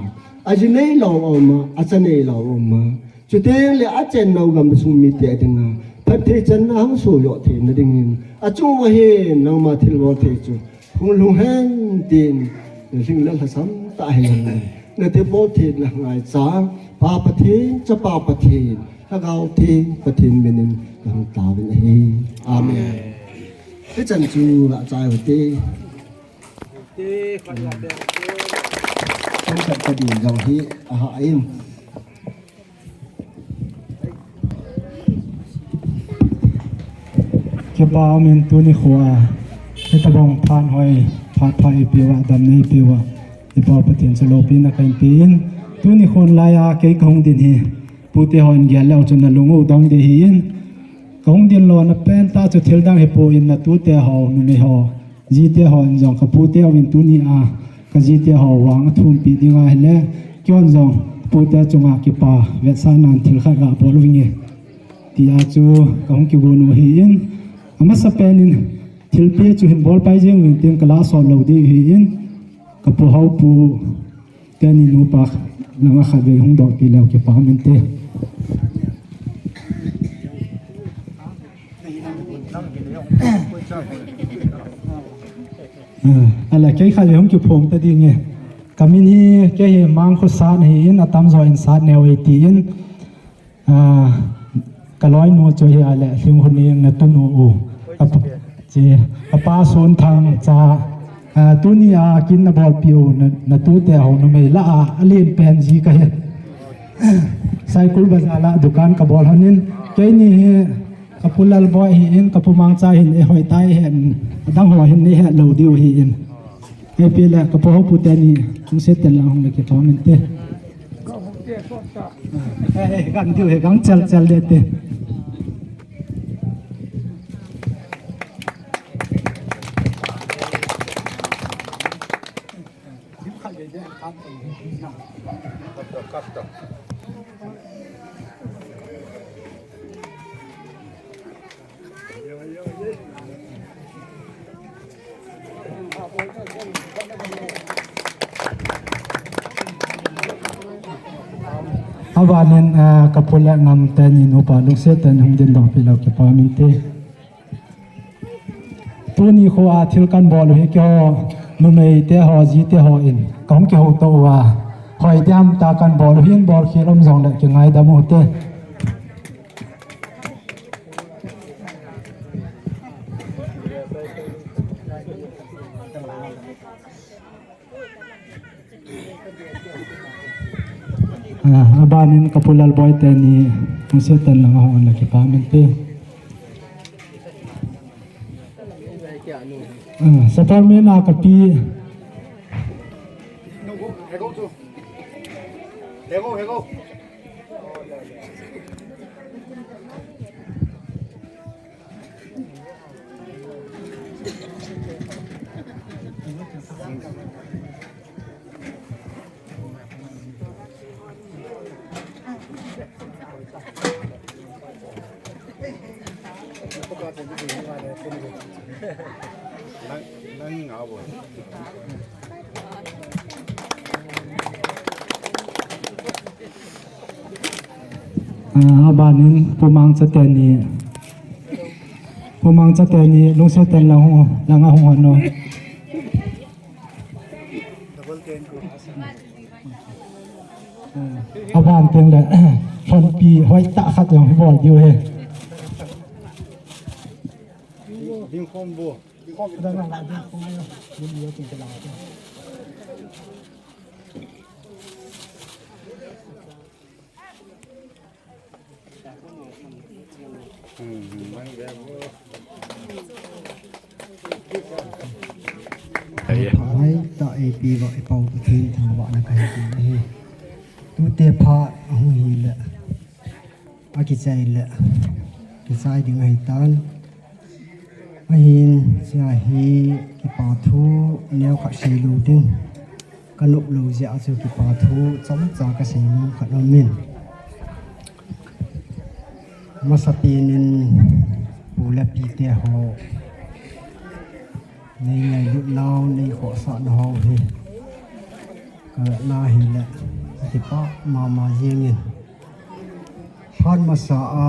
aji neilou aum a, acha neilou aum a, chuteng le achennau gamsung mite dinga phatthei channa hung sohdoh theina dingin, achung uva hin nangma thilbol thei chu hung lhung hen tin, nalhing le lhasam tah hen. Nathilbol theina ngaicha, Pa Pathen, Chapa Pathen, Lhagao Theng Pathen minin kahung taovin ahi. Amen. Hichan chu lachai uvin te. Chomkhat kadin jong hi ahah in. Kipa umin tuni khoa, hitobang phat hoi, phat pha eipeuva, damna eipeuva, i Pa Pathen chu loupina kahin pein, tuni khon laiya kei kahung din hi, pute hon gel leu chun nalung u dong ding ahin, kahung din lona pentah chu thil dang hipon natute ho, numei ho, jite hon jong kapute uvin tunia, kajite ho vang athumpi ding ahile, keihon jong pute chunga kipa vetsahnan thil khat gabol uvinge, tia chu kahung kigon u ahin, amasapen in thilpeh chu hin bolpai jeng uvin tin kalah sot lou ding ahin, kapu Haopu teni nupa langa khatvei hung dohpeh leu kipa umin te. Ah, ale kei khatvei hung kiphong ta dinge. Kamin hi kei hi Mangkhosat ahin, atamjo in Satneo eitin. Ah, kaloinu chu hi ale Lhinghoning natunu u. Kapa, chi, kapa Sonthang cha, ah, tunia kin nabolpeh u na, natute ho numei lah a alen pen ji kahi. Saikul Bazar lah dukan kabol lhonin, keini hi kapu Lalboi ahin, kapu Mangcha ahin, eihoitah ihen, adang ho hin neihet lou diu ahin. Ipi le kapu Haopu teni, lungset tah in lang hung le kipa umin te. Eh, eh, gang diu he, gang chal chal ding te. Abanin, ah, kapu le Ngam teni nupa lungset tah in hung dingdoh peh leu kipa umin te. Tuni khoa thil kanbol u hi keiho numei te ho, ji te hon kahung kihouto uva, hoi diham tia kanbol u hin bolkhel um jongle kingaidam u te. Ah, abanin kapu Lalboi teni, lungset tah in lang ahung le kipa umin te. Ah, Sapermeina kapi. Ah, abanin Pu Mangcha teni, Pu Mangcha teni, lungset tah in lang hung, langa hung hon o. Aban teng le, lhonpi hoitah khat jong hi bol diu ahi. Hai ta A P va ipau tu thin thang va na kai ti he. Tu te pha hung hi le. Akichai le. Kichai ding ahi tan. Ahin, sia hi kipa thu neo khat sei lou ding. Ka nop lou jeh a chu kipa thu chomcha ka sei nom khat aum in. Masapen in pu le pi te ho. Nei ngailut nau, nei khohsah nau hi. Ka na hi le, kipa mama jeng in. Phat masa a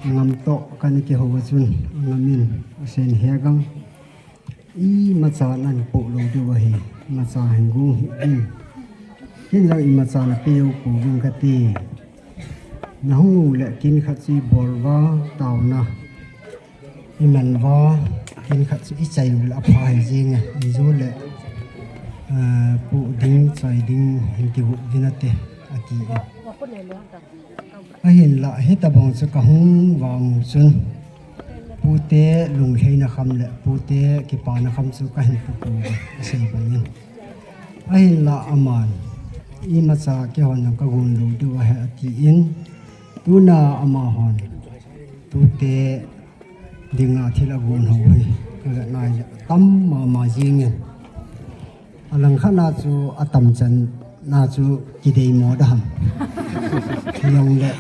ngam toh kana kihou a chun, ngam in, asen he gang. Imacha nan po lou diu ahi, imacha hin gu hi in. Kin jang imacha na pe u pu ving kati. Na hung u le kin khat chi bol va tao na. Iman va, kin khat chu ichai u le apha hi jing e, ijo le, eh, pu ding, chai ding, hin kigu vin ate, ati e. Ahinla, hitabang chu ka hung vang u chun, pute lunglhaina kham le, pute kipana kham chu ka hin pu pu, asei bang in. Ahinla aman, imacha kihon jong ka gun lou diu ahi ati in, tuna amahon, tute dinga thil agon ho hi, ka ga nai le, atam mama jing in. Alang khat na chu atam chan na chu kidei mo da ham. Jong le,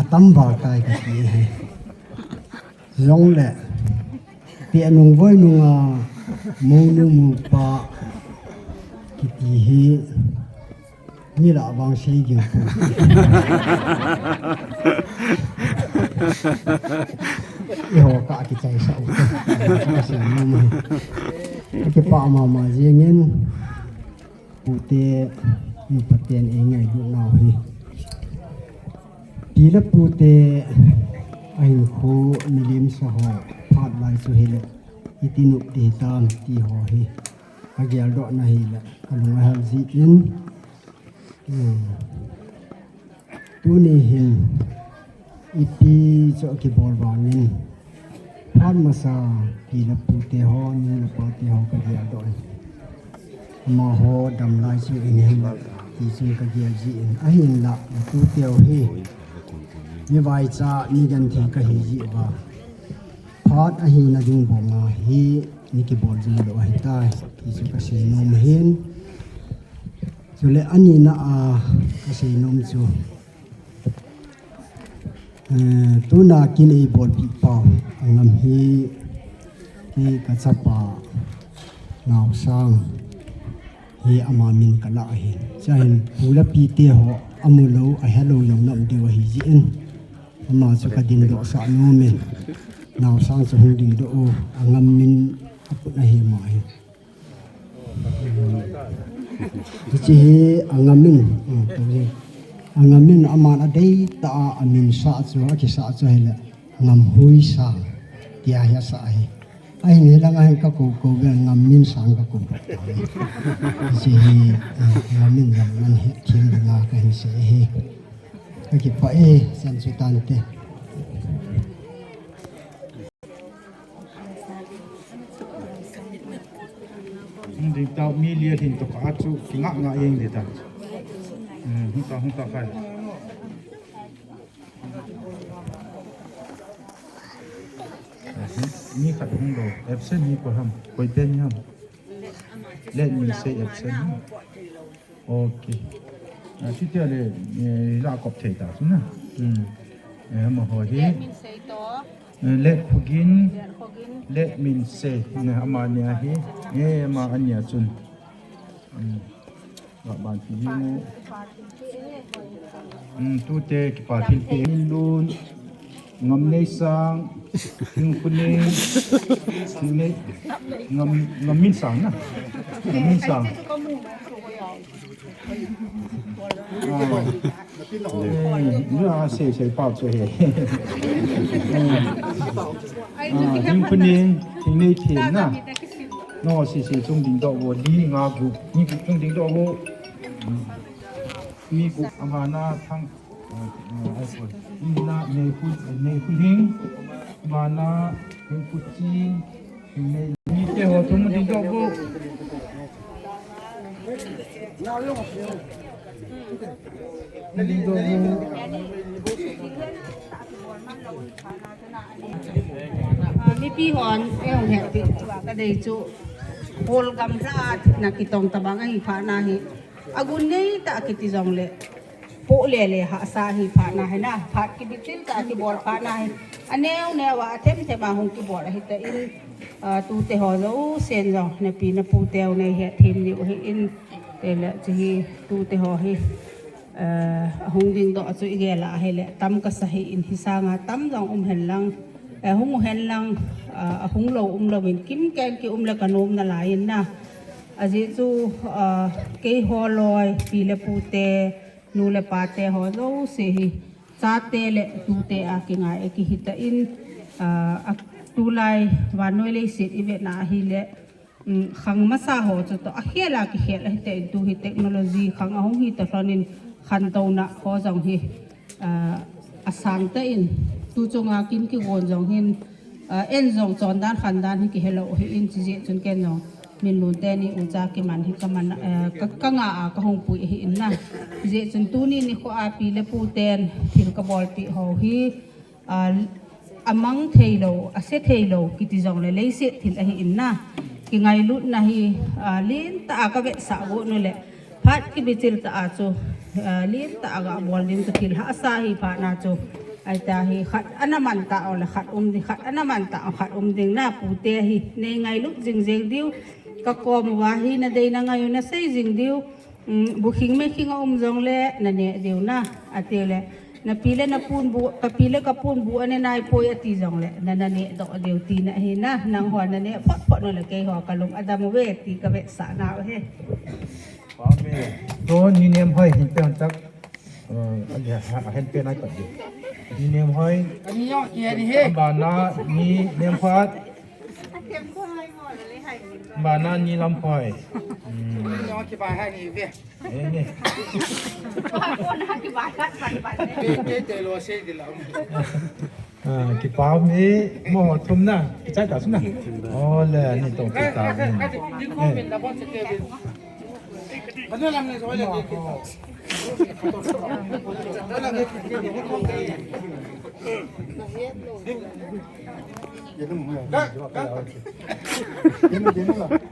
atam val tai ka ti hi. Jong le, pi anung voi nung a, mo nu mo pa, kiti hi, Ni la vang sei ging pu. Eiho ka kichai sa u. Ka sei nom u. Kipa mama jeng in. Pute, nupa ten eingailut nau hi. Pi le pute, ahin khu milim sa ho. Phat lai chu hi le. Iti nup ti tam ti ho hi. Ka geldoh na hi le. Ka lung ahel ji in. Hmm. Tuni hin ipi chu kibol vangin phat masa pi le pu te ho, nu le pa te ho ka geldoh in. Amaho dam lai chu in hin ti chun ka gel ji in. Ahinla tu te ho hi mi vaicha mi genthei ka hi ji uva. Phat ahina ding bonga hi mi kibol jing lou ahi tai. Ti chu ka sei nom hin. Chule anina a ka sei nom chu, eh, tuna kin eibolpi pau, angam hi, hi ka chapa Naosang hi ama min ka la ahin. Chuin pu le pi te ho amu lou, ahe lou jong nam diu ahi jin. Ama chu ka dingdoh sah nom in. Naosang chu hung dingdoh u, angam min aput ahi ma hi. Hiche hi angam in, ah, angam in aman adei tah a amin sah chu, akisah chu ahile Ngamhui Sang tia hi asah ahi. Ahin hilang ahin ka kou kou ve Ngam Min Sang ka kou kou. Hiche hi, ah, Ngam Min Ngam Ngan hi thim dinga kahin sei ahi. Ka kipah e, chan chu tante. Hung ding tau mi lia hin to ka chu kinga nga yeng de ta. Hmm, hung ta, hung ta khai. Mi khat hung lo, absent ni ko ham, koi pen ni ham. Let me say absent. Ok. Ah, chuti le, eh, la kop thei ta chu na. Hmm. Eh, amaho hi. Let Min Sei to. Eh, Let Khogin. Let Khogin. Let Min Sei. Na amani ahi. Eh, ama ania chun. Hmm. La ban ti hi. Hmm, tute kipa thil pe. Min Lun. Ngam Nei Sang, Thing Khu Nei, Thing Nei, Ngam, Ngam Min Sang na. Ngam Min Sang. Ah, Ni a sei sei pau chu he. Ah, Dingkhuning, Thingnei Themna. No, sei sei chung dingdoh vo, li nga gup, ni gup chung dingdoh vo. Ni gup, amana Thang, ah, ah, ai poi. Ni na, Neikhu, Neikhulhing, amana Dingkhuching, Thingnei. Mite ho thum dingdoh vo. Ah, mipi hon, eh, hung hetpi, ka dei chu, hol gamla na kitong tabang ahi phat na hi, agun nei tah kiti jongle, po le le hahsa hi phat na hi na, phat kibichil tah kibol phat na hi, aneo neo a, athem them a hung kibol ahi tan, ah, tute ho jousen jong, napi napu teu nei hethem diu ahin, tele chu hi, tute ho hi. Eh, ahung dingdoh chu igel a ahile, tam kasa hih in hi sanga tam jong um hen lang, eh, hung u hen lang, ah, ahung lou um louvin, kimken ki um le ka nom nalai in na. Ajeh chu, ah, keiho loi, pi le pu te, nu le pa te ho jouse hi, chate le tute a kingai a kihi tan, ah, a tulai vannoi leiset i vetna ahile, Um, khang masa ho chu toh akhel a kikhel ahi tan, tu hi technology khang ahung hi toh lhon in khantouna ho jong hi, ah, asang tan, tu chunga kin kigon jong hin, ah, en jong chondan khandan hi kihe lou ahin, chujeh chun ken jong min lun teni ucha kiman hi kaman, eh, ka, ka nga a kahung pui ahin na. Chujeh chun tuni nikho a pi le pu ten thil kabolpeh ho hi, ah, amang theilou, ase theilou, kiti jongle leiset thil ahin na. Kingailutna hi, ah, lentah a kavetsah got u le, phat kibichil tah a chu, ah, lentah a gabol ding chu thil hahsa hi phat na chu. Ahita hi khat ana man tah u le khat um ding, khat ana man tah u khat um ding na, pute hi nei ngailut jing jeng diu, ka kom uva hi nadei nangai u nasei jing diu. Um, bukhing mekhing a um jongle, naneh diu na, ati le, napi le napun bu, kapi le kapun bu ane naipoi ati jongle, na, naneh doh diu tina ahi na, nangho naneh phot phot u le keiho kalung adam uve ti kavetsah nau ahi. Amen. Don ni nem hoi hin pe hon tak. Uh, aja, ha, hen pe nai pat di. Ni nem hoi. Ani yo, ki ani he. Bana ni nem phat. Bana ni lam hoi. Hmm. Ani yo, ki ba ha ni ve. Eh, ni. Ki ba ha pat pat. Ke, ke te lo se di la. Ah, kipa um e, mo thum na, kichai ta sum na. Ole, ni tong kita. Eh.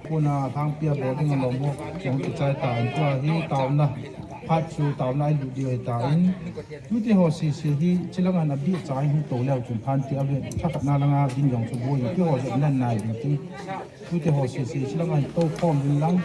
Kona thangpia bol ding alom ho, chong kichai ta in tua hi taona, phat chu taona ilut diu ahi tan. Tute ho sese hi, chilang ana bih cha in hung to leu chun phan ti a ve, thakhatna langa ding jong chu boi, ti ho jong nan nai ding ti. Tute ho sese, chilang ana to khom ding lang,